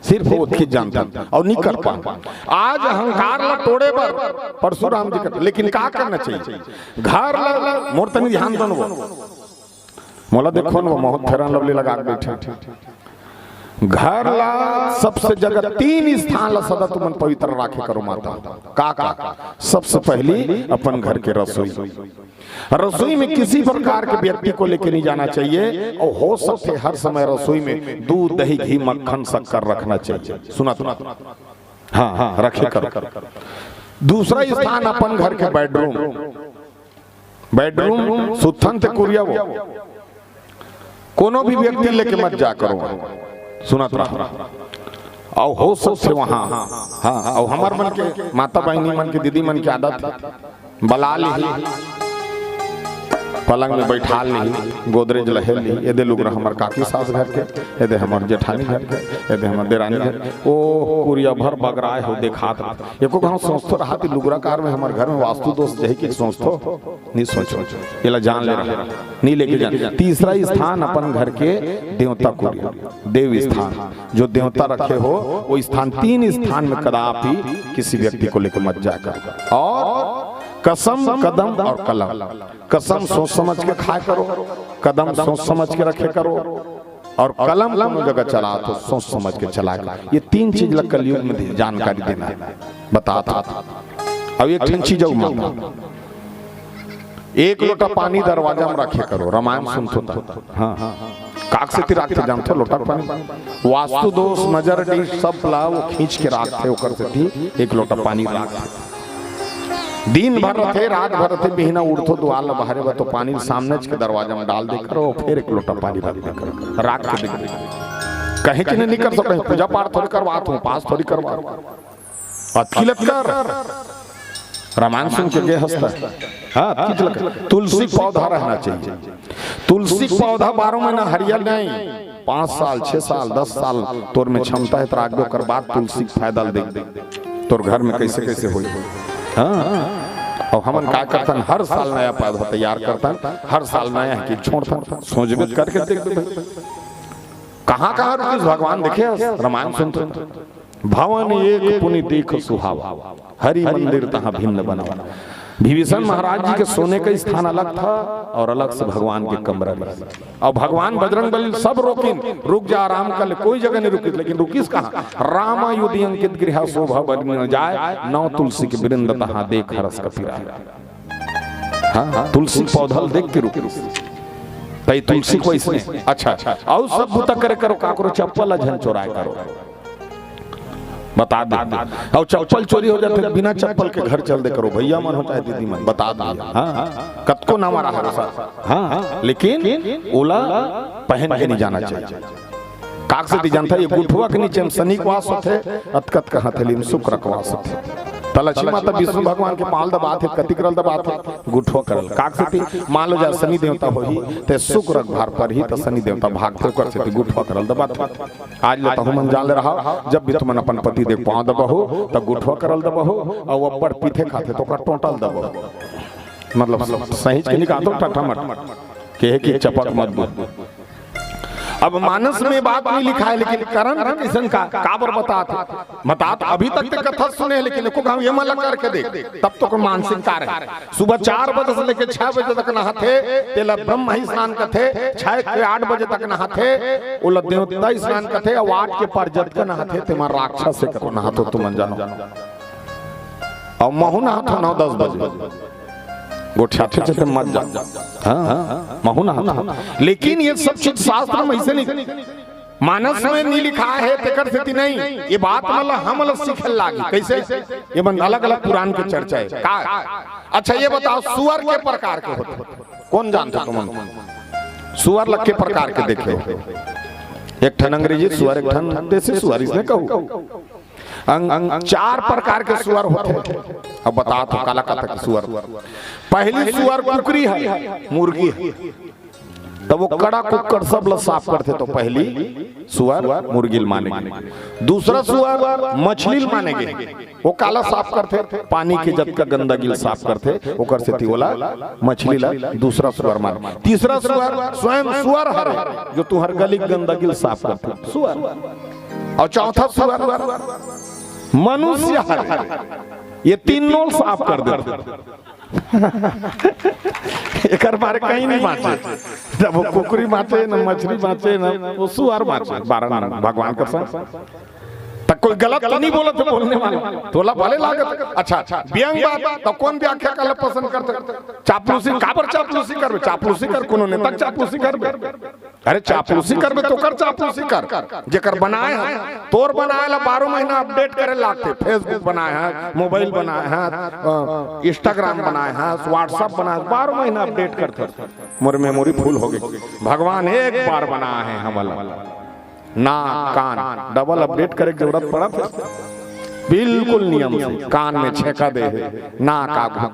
सिर्फ वो चीज जानथन अउ नहीं कर पान। आज अहंकार ला तोड़े बर परशुराम जी कहते, लेकिन का करना चाहिए? घर ला, मोर तनी ध्यान दो न वो। मोला देखो न वो, मोहन फेरन लवली लगा के बैठे। घर ला सबसे जगह तीन स्थान ला सदा तुमन पवित्र राखे करो माता। का का? सबसे पहली अपन घर के रसोई। रसोई में किसी प्रकार के व्यक्ति को लेके नहीं जाना चाहिए और हो सकते हर समय रसोई में दूध, दही, घी, मक्खन, शक्कर रखना चाहिए। सुना तो? हाँ, हाँ, रखे करो। दूसरा स्थान अपन घर के बेडरूम। बेडरूम सुथन ते कुरिया वो। कोनो भी व्यक्ति लेके मत जा करो, सुनत रहा। अउ हो सकथे वहाँ, हाँ, अउ हमर मन के माता बहिनी मन के, दीदी मन के आदत हे, बला लिही, पलंग में बैठा लिही, गोदरेज ल हेल लिही, एदे लुगरा हमर काकी सास घर के, एदे हमर जेठानी घर के, एदे हमर देरानी घर के। ओ कुरिया भर बगराए हो देखात रहा। एको घाव सोचतो रहा कि लुगरा कार में हमर घर में वास्तु दोष जही कि सोचतो। नहीं सोचो, एला जान ले रहा, नहीं लेके जान। तीसरा स्थान अपन घर के देवता कुरिया, देव स्थान, जो देवता रखे हो, वो स्थान, तीन स्थान में कदापि किसी व्यक्ति को लेकर मत जाकर। और कसम, कदम और कलम। कसम सोच समझ के खाया करो, कदम सोच समझ के रखे करो। और कलम कोनो जगह चलात हो, सोच समझ के चलाय कर। ये तीन चीज ला कलयुग में जानकारी देना हे, बतात हों। अब एक ठन चीज अउ माता, एक लोटा पानी दरवाजा में रखे करो, रामायण सुनथो त। हाँ, काक सेती राखथे जानथो लोटा पानी? वास्तु दोष, नजर डीठ सब ला वो खींच के राखथे, ओकर सेती एक लोटा पानी राखथे। दिन भर रथे, रात भर रथे, बिहना उठथो, दुवार ला बहारे बर तो पानी सामनेच के दरवाजा में डाल दे करो, फेर एक लोटा पानी रख दे करो, राख के दे करो। कहीं कि नहीं, नहीं कर सकते, पूजा पाठ थोड़ी करवात हों, उपास थोड़ी करवात हों। अतकी ल कर, रामायण सुन के गे हँस त। हाँ, अतकी ल कर। तुलसी पौधा रहना चाहिए। तुलसी पौधा बारह महीना हरियर नहीं, पाँच साल, छह साल, दस साल तोर में क्षमता हे त राख दे, ओकर बाद तुलसी के फायदा ल देख। तोर घर में कैसे कैसे होई। हाँ, अउ हमन का करथन, हर साल नया पौधा तैयार करथन, हर साल नया हे कि छोड़थन, सोचबे करके देख दे भाई। कहाँ कहाँ रुकिस भगवान, देखे हस, रामायण सुनथन। भवन एक पुनि देखि सुहावा, हरि मंदिर तहाँ भिन्न बनावा। विभीषण महाराज जी के सोने का स्थान अलग था और अलग से भगवान के कमरा भी। अउ भगवान बजरंग बली सब रोकिन, रुक जा, आराम कर ले, कोई जगह नहीं रुकिस, लेकिन रुकिस कहाँ? रामायुधि अंकित गृहा शोभा बनि न जाय, नव तुलसी के वृंद तहाँ देखि हरष कपि राय। हाँ, हाँ, तुलसी पौधा ल देख के रुकिस। त ये तुलसी को इसने, अच्छा, अउ सब बूता करे करो, काकरो चप्पल ला झन चोराय करो। बता दे। अउ चप्पल चोरी हो जाथे, बिना चप्पल के घर चल दे करो, भैया मन हो चाहे दीदी मन, बता दे। हाँ, हाँ, कतको नाम आ रहा है वैसा। हाँ, हाँ, लेकिन ओला पहन के नहीं जाना चाहिए। काक सेती जानथा, ये गुठवा के नीचे में शनि के वास होथे, अतका अतका हथेली में शुक्र के वास होथे। त लक्ष्मी माता विष्णु भगवान के पाँव ल दबाथे, कति करल दबाथे? गुठवा करल। काक सेती, मान लो जा शनि देवता होही, ते शुक्र के भार परही, त शनि देवता भागथे, ओकर सेती गुठवा करल दबाथे। आज ले तहू मन जान ले रहा, जब भी तुमन अपन पति देव पाँव दबहू, त गुठवा करल दबहू, अउ अब्बड़ पीथे खाथे, त ओकर टोंटा ल दबहू। मतलब, सही के निकाल दो, ठट्ठा मत। कहे कि चपक मत बोल। अब मानस में बात नहीं लिखा है, लेकिन करन के किसन का काबर बतात हे? बतात, अभी तक ते कथा सुने हे, लेकिन एको घांव ये मन ला करके देख, तब तो कोई मानसिक कार्य हे। सुबह चार बजे से लेके छह बजे तक नहाथे, तेला ब्रह्म ही स्नान कथे, छह के आठ बजे तक नहाथे, ओला देवता ही स्नान कथे, अउ आठ के परजत का नहाथे, तेमा राक्षस हे कको नहाथो तुमन जानो। अउ महू नहाथो नौ दस बजे। गोठियाथे छे ते मत जा। हाँ, हाँ, महू नहाथो। लेकिन ये सब चीज शास्त्र में ऐसे नहीं, मानस में नहीं लिखा है, तेकर सेती नहीं। ये बात मतलब हम लोग सीखे लागी। कैसे? ये मन अलग-अलग पुराण के चर्चा है। का? अच्छा, ये बताओ, सुअर के प्रकार के होथे? कौन जानथे तुमन? सुअर ल के प्रकार के देखे हो? एक ठन अंग्रेजी सुअर, एक ठन देसी सुअर, इसने कहू। अंग, अंग, चार प्रकार के सुअर होथे। अब बतात हों, काला कथे सुअर। पहली सुअर कुकरी हे, मुर्गी हे। त वो कड़ा कुक्कड़ सब ल साफ करथे, त पहली सुअर मुर्गी ल माने गे। दूसरा सुअर मछली ल माने गे। वो काला साफ करथे, पानी के जतका गंदगी ल साफ करथे, ओकर सेती ओला मछली ल दूसरा सुअर माने। तीसरा सुअर स्वयं सुअर हरे, जो तुंहर गली के गंदगी ल साफ करथे, सुअर। अउ चौथा सुअर मनुष्य हरे, ये तीनों ल साफ कर देथे। एकर बारे कहीं नहीं बाँचे। जब वो कुकरी बाँचे, न मछली बाँचे, न वो सुअर बाँचे, बारह नाम भगवान कसम। त कोई गलत तो नहीं बोलत हे बोलने वाला? तोला भले लागत। अच्छा, व्यंग बात, त कौन व्याख्या करला पसंद करथे? चापलूसी, काबर चापलूसी करबे? चापलूसी कर, कोनो नेता के चापलूसी करबे? अरे, चापलूसी करबे त ओकर चापलूसी कर, जेकर बनाए हे। तोर बनाए ला बारह महीना update करे लागथे। Facebook बनाए हे, mobile बनाए हे, अ, Instagram बनाए हे, WhatsApp बनाए हे, बारह महीना update करथे। मोर memory full हो गई। भगवान एक बार बनाए हे हमला। नाक, कान, double update करे के जरूरत पड़त हे? बिल्कुल नियम से। कान में छेंका दे हे, नाक आगू।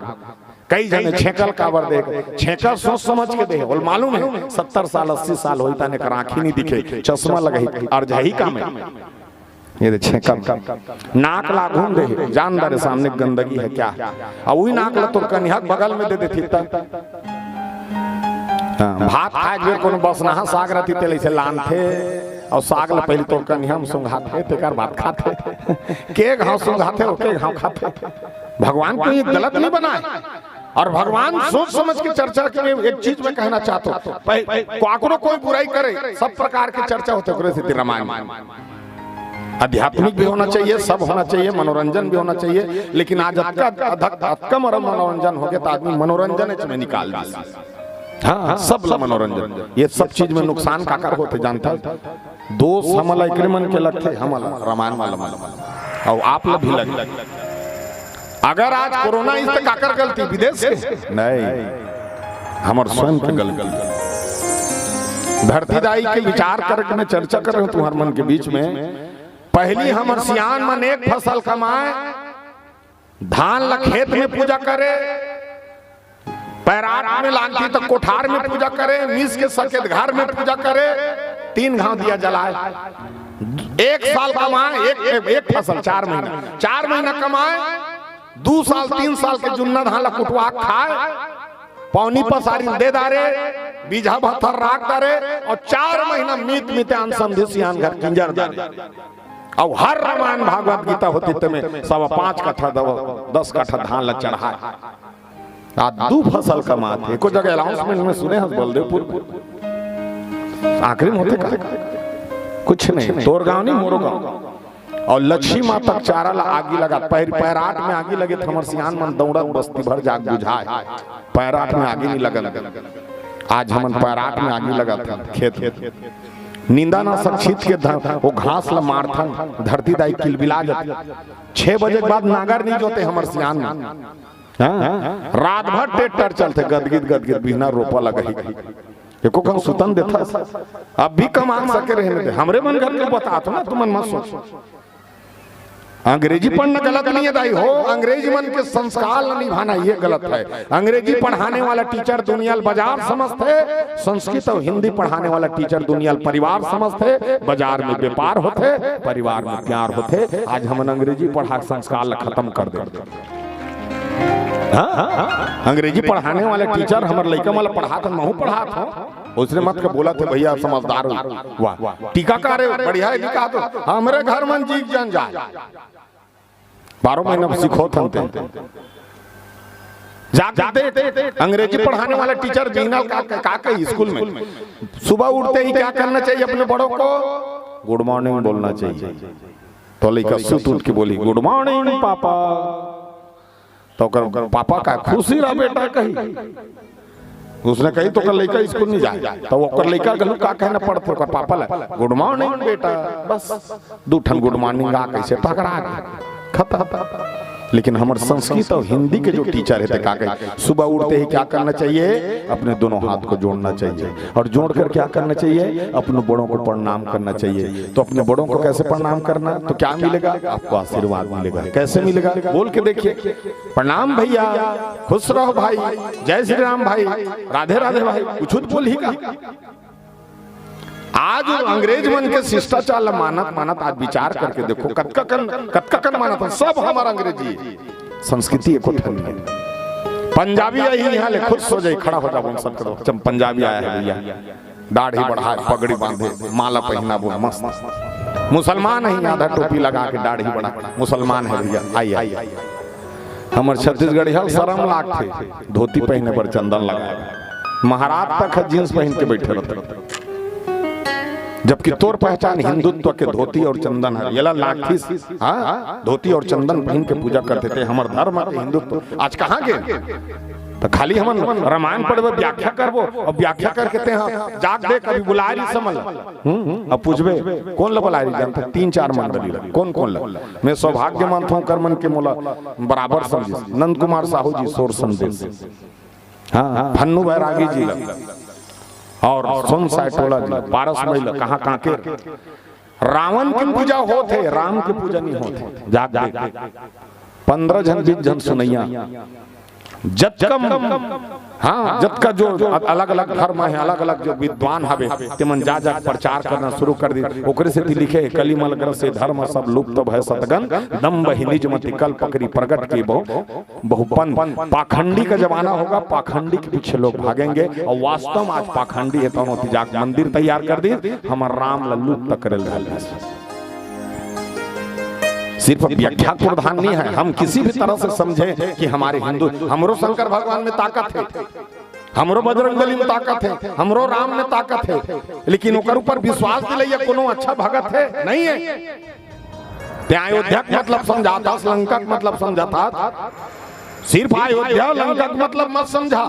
कई झने छेंका ल काबर दे, छेंका सोच समझ के दे हे। ओला मालूम हे, सत्तर साल, अस्सी साल होई, तने कर आँखी नहीं दिखे, चश्मा लगाही, अरझाही का में। ये दे छेंका। नाक ला आगू म दे हे, जान डारे सामने गंदगी हे क्या हे। अउ उही नाक ला तोर कनिहा के बगल में दे देथे त। हाँ, भात खाए के बेर कोनो बसनाहा साग रथे, तेला अइसे लानथे, अउ साग ला पहिली तोर कनिहा म सुंघाथे, तेकर बाद खाथे। के घांव सुंघाथे अउ के घांव खाथे। भगवान कोई गलत नहीं बनाए। और भगवान सोच समझ के चर्चा के एक चीज मैं कहना चाहता हूँ, पह-, काकरो कोई बुराई करे, सब प्रकार के चर्चा होते, ओकरे सेती रामायण। आध्यात्मिक भी होना चाहिए, सब होना चाहिए, मनोरंजन भी होना चाहिए, लेकिन आज अतका अधक-, अतका मर मनोरंजन हो गया, तो आदमी मनोरंजन इसमें निकाल दिस। हाँ, हाँ, सब ला मनोरंजन। ये सब चीज में नुकसान काकर होते जानता है? दोष हमला एकरे मन के लगथे, हमला रामायण वाला मन, और आप ला भी लगे। अगर आज कोरोना इस त काकर गलती, विदेश के? नहीं, हमर स्वयं के गलती। धरती दाई के विचार करके मैं चर्चा कर रहा हूँ तुम्हार मन के बीच में। पहली हमर सियान मन एक फसल कमाए, धान ला खेत में पूजा करे, पैराट में लानती तो कोठार में पूजा करे, मीस के सकेत घर में पूजा करे, तीन घाव दिया जलाए, एक साल कमाए, एक, एक, एक फसल, चार महीना, चार महीना कमाए, दू साल, तीन साल के जुन्ना धान ला कुटवा के खाए, पौनी पसारी दे डारे, बीजा भत्थर राख डारे, और चार महीना मीत मीते आन समधी सियान घर किंजर डारे। और हर रामायण भागवत गीता होती ते में सवा पाँच कट्ठा दव-, दस कट्ठा धान ला चढ़ाए। आज दू फसल कमात हे। एको जगह अनाउंसमेंट में सुने हस बलदेवपुर में। आखिरी में होते का? कुछ नहीं। तोर गांव नहीं, मोरो गांव। और लक्ष्मी माता के चारा ला आगी लगा, पैर, पैराट में आगी लगे, त हमर सियान मन दौड़त बस्ती भर जाग बुझाए। पैराट में आगी नहीं लगन दे। आज हमन पैराट में आगी लगाथन, खेत में। निंदा ना सक्षित के ध-, वो घास ला मारथन, धरती दाई किलबिला जाथे। छह बजे के बाद नागर नहीं जोते हमर सियान मन। हाँ? रात भर ट्रैक्टर चलथे, गदगिद गदगिद बिहना रोपा लगही। एको कन सुतन देथस? अब भी कमा सके रहे दे। हमरे मन घर के बतात ना, तुमन मत सोच। अंग्रेजी पढ़ना गलत नहीं है दाई हो, अंग्रेजी मन के संस्कार ला निभाना ये गलत है। अंग्रेजी पढ़ाने वाला टीचर दुनिया ल बाजार समझथे, संस्कृत और हिंदी पढ़ाने वाला टीचर दुनिया ल परिवार समझथे। बाजार में व्यापार होथे, परिवार में प्यार होथे। आज हमन अंग्रेजी पढ़ा के संस्कार ला खत्म कर दे। हाँ? अंग्रेजी पढ़ाने वाले टीचर हमर लइका मन ला पढ़ात हन, महू पढ़ात हूँ। उसने मत के बोला थे भैया समझदार हो। वाह, टीका का रे, बढ़िया है जी, कहा तो हमरे घर मन जीव जंजाल। बारह महीना में सिखोत हन ते। जाके देख, अंग्रेजी पढ़ाने वाला टीचर बीनल का, का, का कही स्कूल में, सुबह उठते ही क्या करना चाहिए अपने बड़ों को? गुड मॉर्निंग बोलना चाहिए। तो लइका सुत उठ के बोली, "गुड मॉर्निंग पापा।" तो ओकर पापा का, "खुशी रह बेटा," कही। उसने कही, "तो ओकर लइका स्कूल नहीं जाए।" तो ओकर लइका घलो का कहना पड़थे ओकर पापा ला, "गुड मॉर्निंग बेटा।" बस दू ठन गुड मॉर्निंग आ, कैसे पकड़ा गए, खत्म। लेकिन हमर संस्कृत और हिंदी के जो टीचर है, ते का कहे, सुबह उठते ही क्या करना चाहिए? अपने दोनों हाथ को जोड़ना चाहिए। और जोड़कर क्या करना चाहिए? अपने बड़ों को प्रणाम करना चाहिए। तो अपने बड़ों को कैसे प्रणाम करना? तो क्या मिलेगा? आपको आशीर्वाद मिलेगा। कैसे मिलेगा? बोल के देखिए, "प्रणाम भैया, खुश रहो भाई, जय श्री राम भाई, राधे राधे भाई।" कुछ तो बोल ही का। आज अंग्रेज मन के शिष्टाचार ला मानत मानत आज विचार करके देखो, कतका कन, कतका कन मानत हन, सब हमार अंग्रेजी संस्कृति एको ठन नहीं। पंजाबी आई यहाँ ले खुश हो जाए, खड़ा हो जाओ, हम सब करो, "जब पंजाबी आया है भैया, दाढ़ी बढ़ाए, पगड़ी बांधे, माला पहना, वो मस्त मुसलमान है, आधा टोपी लगा के दाढ़ी बढ़ा, मुसलमान है भैया, आइए, आइए।" हमर छत्तीसगढ़िया ल शरम लागथे, धोती पहने पर चंदन लगा, महाराज तक ह जींस पहन के बैठे रहते। जबकि तोर पहचान हिंदुत्व के धोती और चंदन है, येला लागथिस, हाँ? धोती और चंदन पहन के पूजा करते थे, हमर धर्म के हिंदुत्व। आज कहाँ गे? तो खाली हमन रामायण पढ़बे, व्याख्या करबो, और व्याख्या करके ते, हाँ, जाग दे, कभी बुलाए रही समझ। हम्म, अब पूछबे, "कौन ला बुलाए रही?" जानते तीन चार मंडली ला। कौन कौन ला? मैं सौभाग्य मानता हूँ, कर मन के मोला बराबर समझिस। नंद कुमार साहू जी, सोर संदेश। हाँ, फन्नू बैरागी जी ला। और सोन साय टोला जी, पारस मई ला, कहाँ कहाँ के। रावण की पूजा होत है, राम की पूजा नहीं होत है। जाग देख, पंद्रह झन, बीस झन सुनैया, जतका, हाँ, जतका जो अलग-अलग धर्म है, अलग-अलग जो विद्वान हवे, तेमन जा-जा के प्रचार करना शुरू कर दी। ओकरे सेती लिखे हे, "कलिमल ग्रसे धर्म सब लुप्त भय सतगन, दम्भ ही निज मति कल पकरी प्रगट के बहु, बहुपन।" पाखंडी का जमाना होगा, पाखंडी के पीछे लोग भागेंगे, और वास्तव में आज पाखंडी है, तौन ओती जाके मंदिर तैयार कर दी, हमर राम ला लुप्त करे ला। सिर्फ व्याख्या प्रधान नहीं है। हम किसी भी तरह से समझें कि हमारे हिंदू, हमरो शंकर भगवान में ताकत है, हमरो बजरंग बली में ताकत है, हमरो राम में ताकत है, लेकिन ओकर ऊपर विश्वास दिलैया कोनो अच्छा भगत है? नहीं है। ते अयोध्या के मतलब समझाथस, लंका के मतलब समझाथस, सिर्फ अयोध्या लंका के मतलब मत समझा।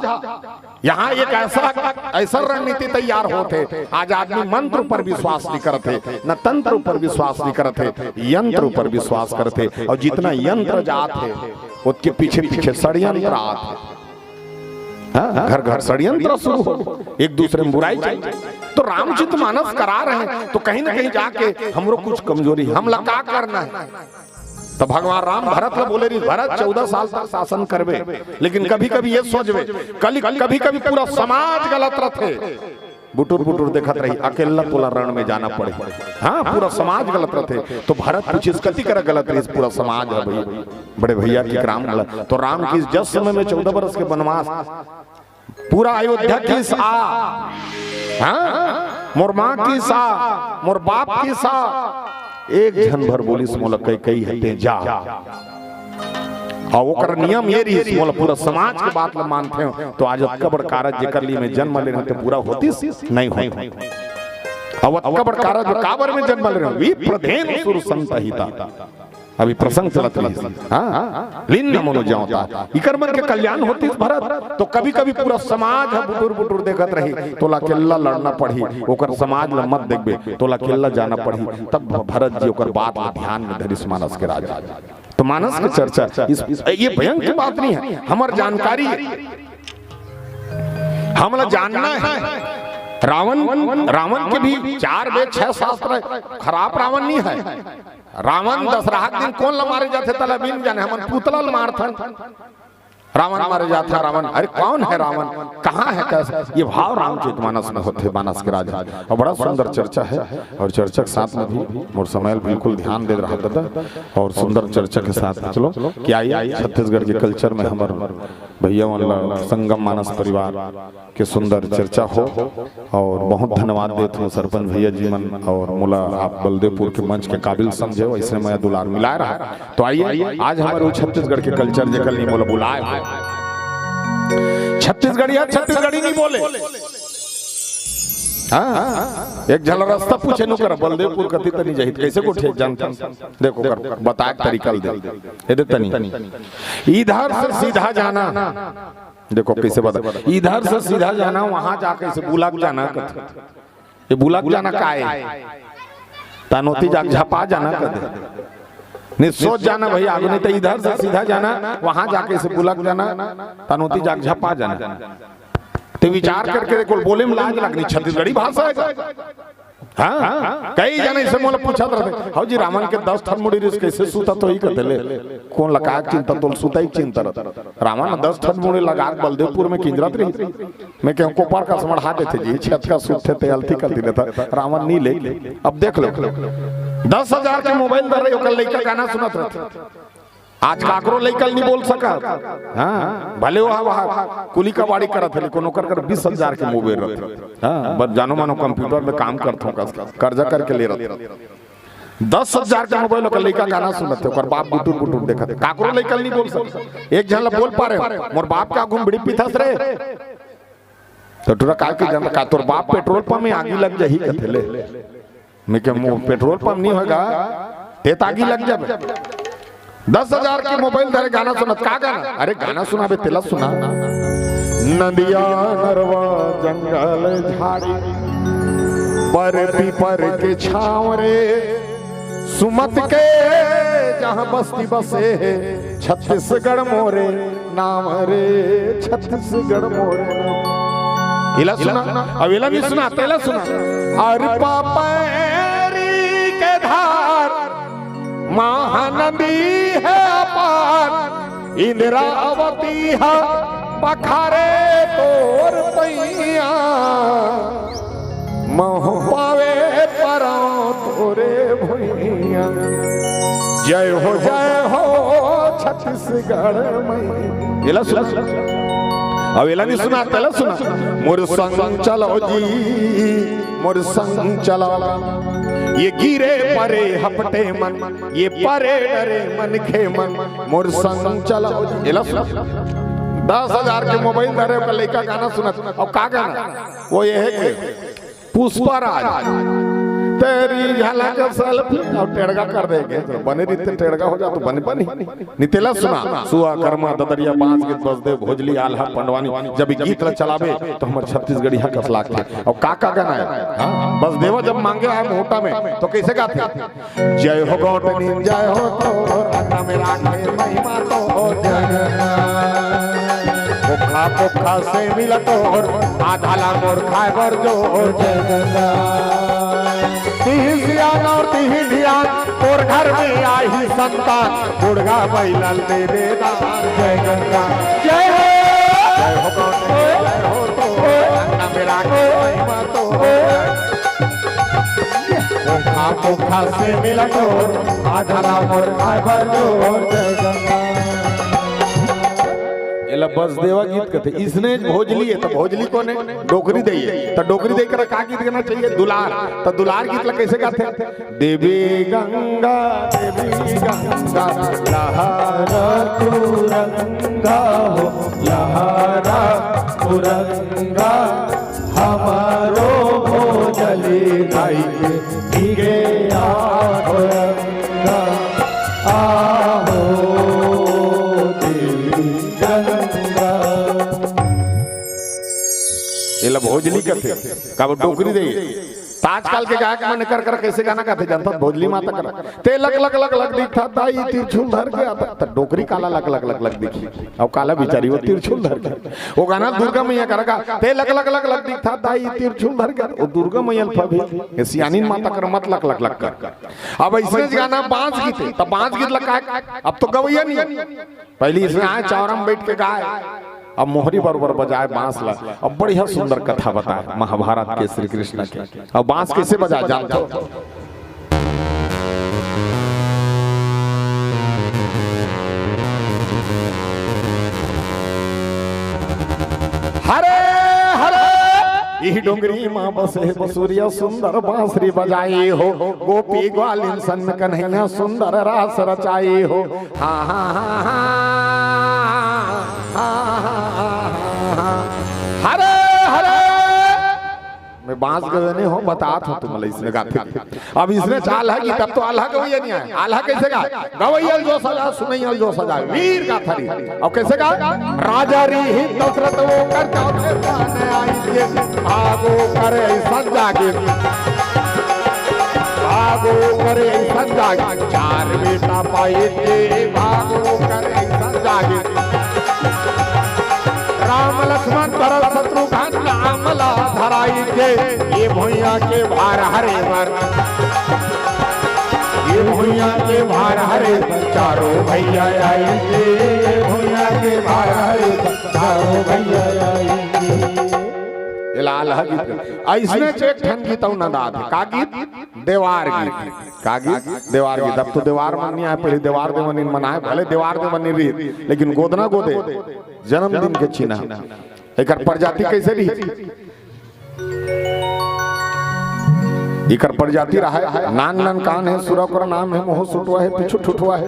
यहाँ एक ऐसा, ऐसा रणनीति तैयार होत हे। आज आदमी मंत्र ऊपर विश्वास नहीं करत हे, न तंत्र ऊपर विश्वास नहीं करत हे, यंत्र ऊपर विश्वास करत हे। और जितना यंत्र जात हे, ओतके पीछे पीछे षड्यंत्र आत हे। हाँ, घर घर षड्यंत्र शुरू हो, एक दूसरे में बुराई चल। तो रामचरित मानस करा रहे हैं, तो कहीं ना कहीं जाके हमरो कुछ कमजोरी, हमला का करना है? तो भगवान राम भरत ला बोले रहिस, "भरत, चौदह साल तक शासन करबे, लेकिन कभी कभी ये सोचबे, कल कभी कभी पूरा समाज गलत रथे, बुटुर बुटुर देखत रही, अकेला तोला रण में जाना पड़ही।" हाँ, पूरा समाज गलत रथे। तो भरत पूछिस, "कति करा गलत रहिस पूरा समाज ह भाई, बड़े भैया के राम गलत।" तो राम कहिस, "जस समय में चौदह बरस के वनवास, पूरा अयोध्या कहिस आ, हाँ, मोर माँ कहिस आ, मोर बाप कहिस आ, एक झन भर बोलिस मोला कैकई ह, ते जा।" अउ ओकर नियम ये रहिस, मोला पूरा समाज के बात ल मानथे, तो आज अतका बड़ कारज जेकर लिए मैं जन्म ले रहे ते पूरा होतिस नहीं होत। अउ अतका बड़ कारज काबर में जन्म ले रहे, विप्रधेनु सुरसंतहिता। अभी प्रसंग चलत रहिस। हाँ, लीन न मनो जावता। इकर मन के कल्याण होतिस भरत, तो कभी कभी पूरा समाज ह बुटुर बुटुर देखत रही, तोला अकेला लड़ना पड़ही, ओकर समाज ल मत देखबे, तोला अकेला जाना पड़ही। तब भरत जी ओकर बात ल ध्यान में धरिस मानस के राजा। तो मानस के चर्चा इस, ये भयंकर बात नहीं है, हमर जानकारी है। हमला जानना है। रावण, रावण के भी चार वेद, छह शास्त्र है, खराब रावण नहीं है। रावण दशहरा के दिन कोन ला मारे जाथे, तला बिन जाने, हमन पुतला ला मारथन। रावण मारे जाथे, रावण, अरे कौन है रावण, कहाँ है, कैसे? ये भाव रामचरित मानस में होथे, मानस के राजा। और बड़ा सुंदर चर्चा है, और चर्चा के साथ में भी मोर समय बिल्कुल ध्यान दे रहा दादा, और सुंदर चर्चा के साथ चलो कि आइए छत्तीसगढ़ के कल्चर में हमर भैया मन ला संगम मानस परिवार के सुंदर चर्चा हो। और बहुत धन्यवाद देत हूँ सरपंच भैया जी मन, और मोला आप बलदेवपुर के मंच के काबिल समझे हो, ऐसे मया दुलार मिलाए रहा। तो आइए, आज हमर वो छत्तीसगढ़ के कल्चर जेकर लिए मोला बुलाए हो। छत्तीसगढ़िया छत्तीसगढ़ी नहीं बोले। हाँ, एक झन ला रास्ता पूछे नु कर, बलदेवपुर कति तनी जाही, कैसे गोठिया जानता? देखो कर, बताए के तरीका ल दे। ये दे तनी। इधर से सीधा जाना। देखो कैसे बता, इधर से सीधा जाना, वहां जाके से बुलक जाना कथे। ये बुलक जाना का है? तनोती जाके झपा जाना कथे। नहीं, सोच जाना भैया, आगू नहीं तो इधर से सीधा जाना, वहां जाके से बुलक जाना, तनोती जाके झपा जाना। ते विचार करके देखो, बोले में लाज लगनी, छत्तीसगढ़ी भाषा है का? हाँ, कई जने से मोला पूछत रहते, "हौ जी, रावण के दस ठन मुड़ी रिस, कैसे सुतत होही?" कथे ले, कोन लगा के चिंता, तोल सुतई के चिंता रहत। रावण दस ठन मुड़ी लगा के बलदेवपुर में किंजरत रही। मैं कहूँ, कोपर का समझा देते जी, छत का सुते ते अलती कर देता, रावण नहीं ले। अब देख लो, दस हजार के मोबाइल धर रही, ओकर लइका गाना सुनत रहते। आज काकरो लइका नहीं बोल सका। हाँ, भले वहाँ, वहाँ कुली कबाड़ी करत है, लेकिन ओकर कर बीस हजार के मोबाइल रहते। हाँ, बस जानो मानो कंप्यूटर में काम करत हो, कर्जा करके ले रहते। दस हजार के मोबाइल ओकर लइका गाना सुनत है, ओकर बाप बुटुर बुटुर देखत है। काकरो लइका नहीं बोल सका। एक झन ला बोल पा रहे हो, "मोर बाप के आगू में बीड़ी पीथस रे।" तो टुरा काय के जनता का, "तोर बाप पेट्रोल पंप में आगी लग जाही," कथे ले। मैं के, "मोर पेट्रोल पंप नहीं होगा, ते त आगी लग जाबे।" दस हजार के मोबाइल धरे गाना सुनत, "का गाना?" "अरे गाना सुनाबे, तेला सुना।" नदिया नरवा जंगल झाड़ी, बर पीपर के छाँव रे, सुमत के जहाँ बस्ती बसे हे, छत्तीसगढ़ मोरे नाम रे, छत्तीसगढ़ मोरे नाम। एला सुना, अब एला नहीं सुना, तेला सुना। अरे पापैरी के धार महानदी है अपार, इंद्रावती हा पखारे तोर पैया, महूँ पावे परौं तोरे भुइयाँ। जय हो, जय हो छत्तीसगढ़ मैया। एला सुन, अब एला नहीं सुना, तेला सुना। मोर संग चलो जी, मोर संग चलो। ये गिरे परे हपटे मन, ये परे डरे मनखे मन, मोर संग चला। एला सुन, दस हजार के मोबाइल धरे ओकर लइका गाना सुनत, अउ का गाना? वो ये है कि पुष्पा राज, तेरी झलक सेल्फी, अउ टेड़गा कर देंगे। तो बने रीते टेड़गा हो जा तो बने, बने। नितेला सुना, सुआ, करमा, ददरिया, बांस गीत, बसदेव, भोजली, आल्हा, पंडवानी, जब ये गीत ला चलाबे तो हमर छत्तीसगढ़िया कस लागथे। अउ का का गाना हे? हाँ? बसदेवा जब मांगे आए मोहटा में तो कइसे गाथे? जय हो गौटनी, जय हो तोर, अंडा में राखे महिमा तोर, जय जगन्नाथ। पोखा पोखा से मिला तोर, आधा ला मोर खाए बर जोर, जय जगन्नाथ। तिही सियान अउ तिही धियान, तोर घर में आही संतान, बुढ़गा बैला ल देबे दान। जय गंगा, जय हो। जय हो गंगा, जय हो तो, गंगा में राखे महिमा तो। पोखा पोखा से मिला तोर, आधा ला मोर खाए बर जोर। जय गंगा। एला बसदेवा गीत कथे। इसने भोजली हे, त भोजली कोन हे? डोकरी दई हे। त डोकरी दई करा का गीत गाना चाहिए? दुलार। त दुलार गीत ला कइसे गाथे? देवी गंगा, देवी गंगा, लहरा तुरंगा हो, लहरा तुरंगा, हमारो भोजली गाई के भीगे आहो रंगा, आहो देवी गंगा। एला भोजली कथे, काबर डोकरी दे। त आजकल के गायक मन कर कर कइसे गाना गाथे जानथस? भोजली माता कर। ते लक लक लक लक दिखथा दाई तिरछुल धर के आता। त डोकरी काला लक लक लक लक दिखही? अउ काला बिचारी वो तिरछुल धर के। वो गाना दुर्गा मैया कर गा। ते लक लक लक लक दिखथा दाई तिरछुल धर के। वो दुर्गा मैया ल पभी। ये सियानिन माता कर मत लक लक लक कर। अब अइसने गाना बांस गीत हे। त बांस गीत ल काय? अब तो गवैया नहीं हे। पहिली इसने आए चावरा में बइठ के गाए, अब मोहरी बरोबर बजाए बांस ला, अब बढ़िया सुंदर कथा बताए महाभारत के, श्री कृष्ण के। अब बांस कइसे बजाए जानथो? हरे हरे, इही डोंगरी मा बसे बसुरिया सुंदर बांसुरी बजाई हो, गोपी ग्वालिन संग कन्हैया सुंदर रास रचाई हो। हाँ, हाँ, हाँ, हाँ। हरे, हरे। मैं बांस गवे नहीं हो, बतात हो तुम, इसने गाथे। अब इसने चाल हे कि तब तो आल्हा गवैया नहीं आए। आल्हा कइसे गाए? गवैया ल जो सजा, सुनैया ल जो सजा, वीर गाथा री। अब कइसे गाए? राजा री ही दशरथ वो कर जाते प्राण आई के, भागो करे संजागे। भागो करे संजागे, चार बेटा पाए के, भागो करे संजागे। राम लक्ष्मण भरत शत्रुघ्न नाम ला धराई के, ये भुइया के भार हरे बर, ये भुइया के भार हरे बर, चारों भैया आई के, ये भुइया के भार हरे बर, चारों भैया आई के। ये लाल हा गीत। अइसने एक ठन गीत अउ नंदात हे। का गीत? देवार गीत। का गीत? देवार गीत। अब तो देवार मन नहीं आए, पहिली देवार देवनिन मन आए, भले देवार देवनिन रहिस, लेकिन गोदना गोदे, जन्मदिन के चिन्हा। एकर प्रजाति कइसे रहिस? एकर प्रजाति रहय, नान नान कान हे, सुरा ओकर नाम हे, मुँह सुटवा हे, पीछू ठुठवा हे।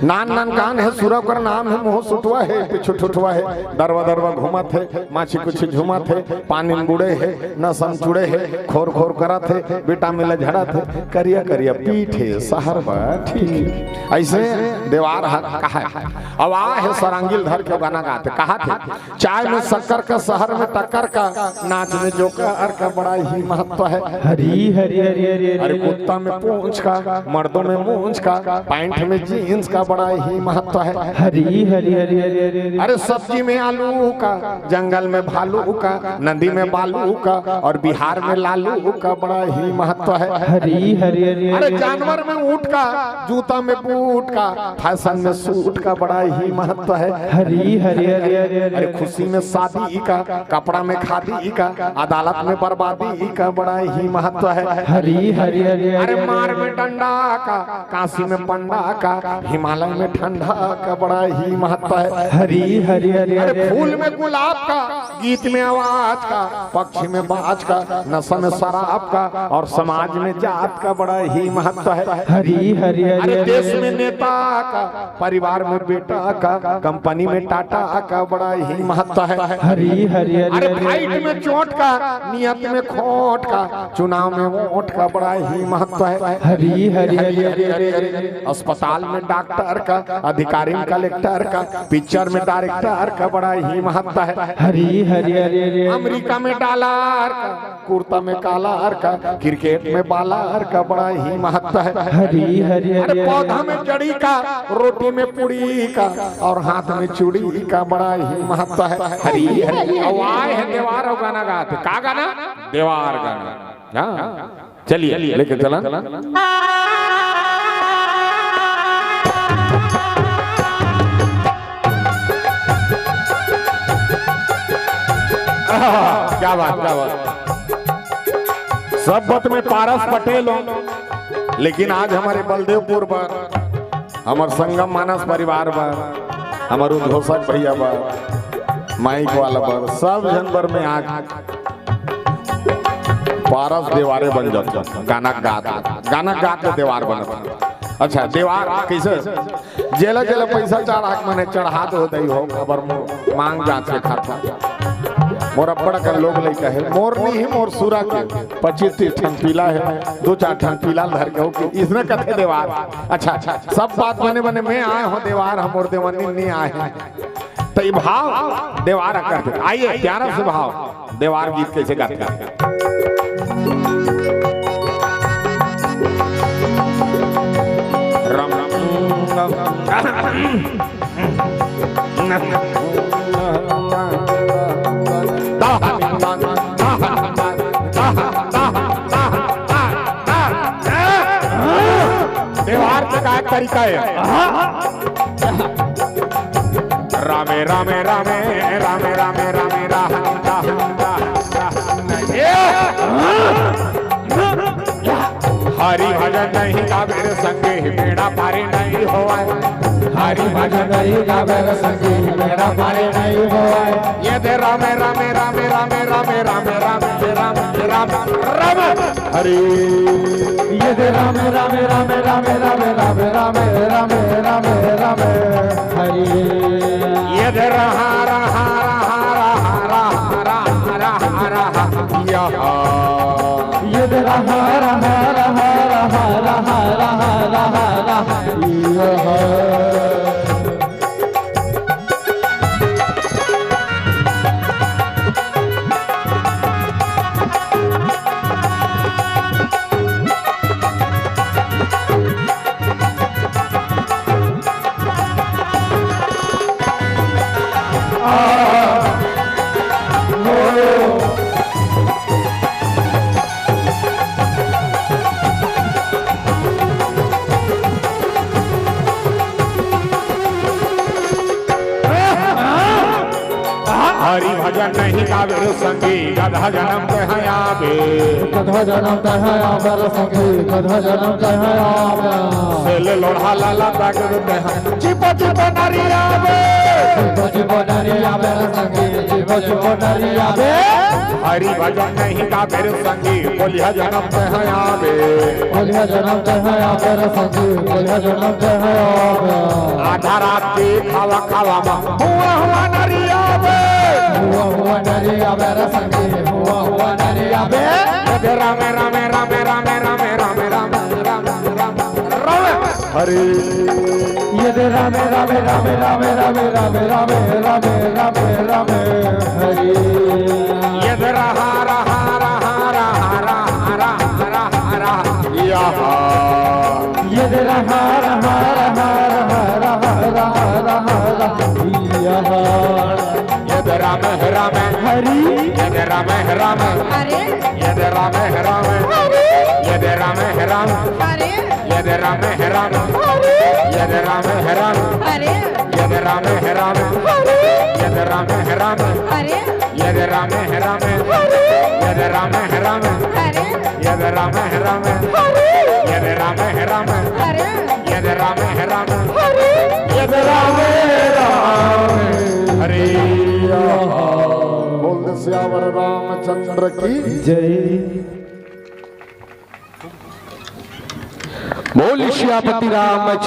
नान नान कान हे, सुरा ओकर नाम हे, मुँह सुटवा हे, पीछू ठुठवा हे। दरवा दरवा घूमत हे, माछी कुछ झूमत हे, पानी में बुड़े हे, नस में चुड़े हे, खोर खोर करत हे, बेटा मिला झड़त हे, करिया करिया पीठ हे, सहर बा ठीक हे। अइसे देवार ह कहा हे। अब आ हे सरांगी ल धर के गाना गाथे, कहाथे, चाय में शक्कर का शहर में टक्कर का, नाच में जोकर का बड़ा ही महत्व हे। हरी हरी हरी हरी हरी अरे हरी। कुत्ता में पूंछ का, मर्दों में मूंछ का, पैंट में जींस का बड़ा ही महत्व हे। हरी हरी हरी हरी हरी हरी। अरे सब्जी में आलू का, जंगल में भालू का, नदी में बालू का और बिहार में लालू का बड़ा ही महत्व हे। हरी हरी हरी अरे हरी। जानवर में ऊंट का, जूता में बूट का, फैशन में सूट का बड़ा ही महत्व हे। हरी हरी हरी हरी हरी। अरे खुशी में शादी का, कपड़ा में खादी का, अदालत में बर्बादी का बड़ा ही महत्व हरी हरी हरी हरी। अरे मार में डंडा का, काशी में पंडा का, हिमालय में ठंडा का बड़ा ही महत्व है। हरी हरी हरी अरे हरी। फूल में गुलाब का, गीत में आवाज का, पक्षी में बाज का, नशा में शराब का और समाज में जात का बड़ा ही महत्व है। हरी हरी हरी अरे हरी। देश में नेता का, परिवार में बेटा का, कंपनी में टाटा का बड़ा ही महत्व है। हरी हरी हरी अरे हरी। फाइट में चोट का, नियत में खोट का, चुनाव में वोट का बड़ा ही महत्व है। हरी हरी हरी हरी हरी हरी। अस्पताल में डॉक्टर का, अधिकारी में कलेक्टर का, पिक्चर में डायरेक्टर का बड़ा ही महत्व है। हरी हरी हरी हरी। अमेरिका में डॉलर का, कुर्ता में कॉलर का, क्रिकेट में बॉलर का बड़ा ही महत्व है। हरी हरी हरी अरे हरी। पौधा में जड़ी का, रोटी में पूड़ी का और हाथ में चूड़ी का बड़ा ही महत्व है। हरी हरी। अउ आए हे देवार अउ गाना गात हे। का गाना? देवार गाना। हाँ। चलिए, लेके चला। आहा, क्या बात, क्या बात। सब बात में पारस पटेल हो, लेकिन आज हमर बलदेवपुर बर, हमर संगम मानस परिवार बर, हमर उद्घोषक भैया बर, माइक वाला बर, सब झन बर में आज पारस देवारे बन जात, गाना गात, गाना गात के देवार बनत। अच्छा, देवार कैसे? जेला जेला पैसा चढ़ा के मने चढ़ा दो दई हो, अबर मो-, मांग जांच के खाता। मोर अब्बड़ अकन लोग लइका हे, मोर नहीं हे, मोर सुरा के पच्चीस तीस ठन पीला हे, दो चार ठन पीला धर के हो कि इसने कथे देवार। अच्छा, अच्छा, सब बात बने बने में आए हो देवार, हम और देवानी नहीं आए हैं। तो ये भाव देवार कर दे। आइए, प्यारा से भाव, देवार गीत कैसे गाते हैं? राम, राम, राम, राम। देवार के का तरीका है? रामे, रामे, रामे, रामे, रामे, रामे, राम, राम, राम, राम, राम। ए! हरि भजन नहीं गावे रे संगी, बेड़ा पारी नहीं होवय। हरि भजन नहीं गावे रे संगी, बेड़ा पारी नहीं होवय। ये दे रामे, रामे, रामे, राम, राम, राम, राम, राम, राम, राम। हरि। ये दे रामे, रामे, रामे, रामे, रामे, रामे, रामे, रामे, रामे, रामे, हरि। ये दे रहा, रहा, रहा, रहा, रहा, रहा, रहा, रहा, यहा। ये दे रहा, रहा, रहा, रहा, रहा, रहा, रहा, रहा, यहा। हरि भजन नहीं गावे रे संगी, गधा जन्म ते है आवे। गधा जन्म ते है आवे रे संगी, गधा जन्म ते है आवे। सेल लोढ़ा लाला ताक देते हैं, चिपो चिपो नरी आवे। चिपो चिपो नरी आवे रे संगी, चिपो चिपो नरी आवे। हरि भजन नहीं गावे रे संगी, बोलिया जन्म ते है आवे। बोलिया जन्म ते है आवे रे संगी, बोलिया जन्म ते है आवे। आधा रात के खावा खावा मा हुआ हुआ नरी आवे। हुआ हुआ नरी आवे रे संगी, हुआ हुआ नरी आवे। ये दे रामे, रामे, रामे, रामे, रामे, रामे, रामे, रामे, रामे, रामे। हरि। ये दे रामे, रामे, रामे, हरि। ये दे रहा, रहा, रहा, रहा, रहा, रहा, रहा, यहा। ये दे रहा, रहा, रहा, रहा, रहा, रहा, रहा, यहा। ये दे राम है राम। हरि। ये दे राम है राम। हरि। ये दे राम है राम। हरि। ये दे राम है राम। हरि। ये दे राम है राम। हरि। ये दे राम है राम। हरि। ये दे राम है राम। हरि। ये दे राम है राम। हरि। यद राम है राम, यद राम है राम, यद राम है राम, यद राम है राम, यद राम है राम। हरे बोल दे सियावर रामचंद्र की। जय। बोल सियापति रामचंद्र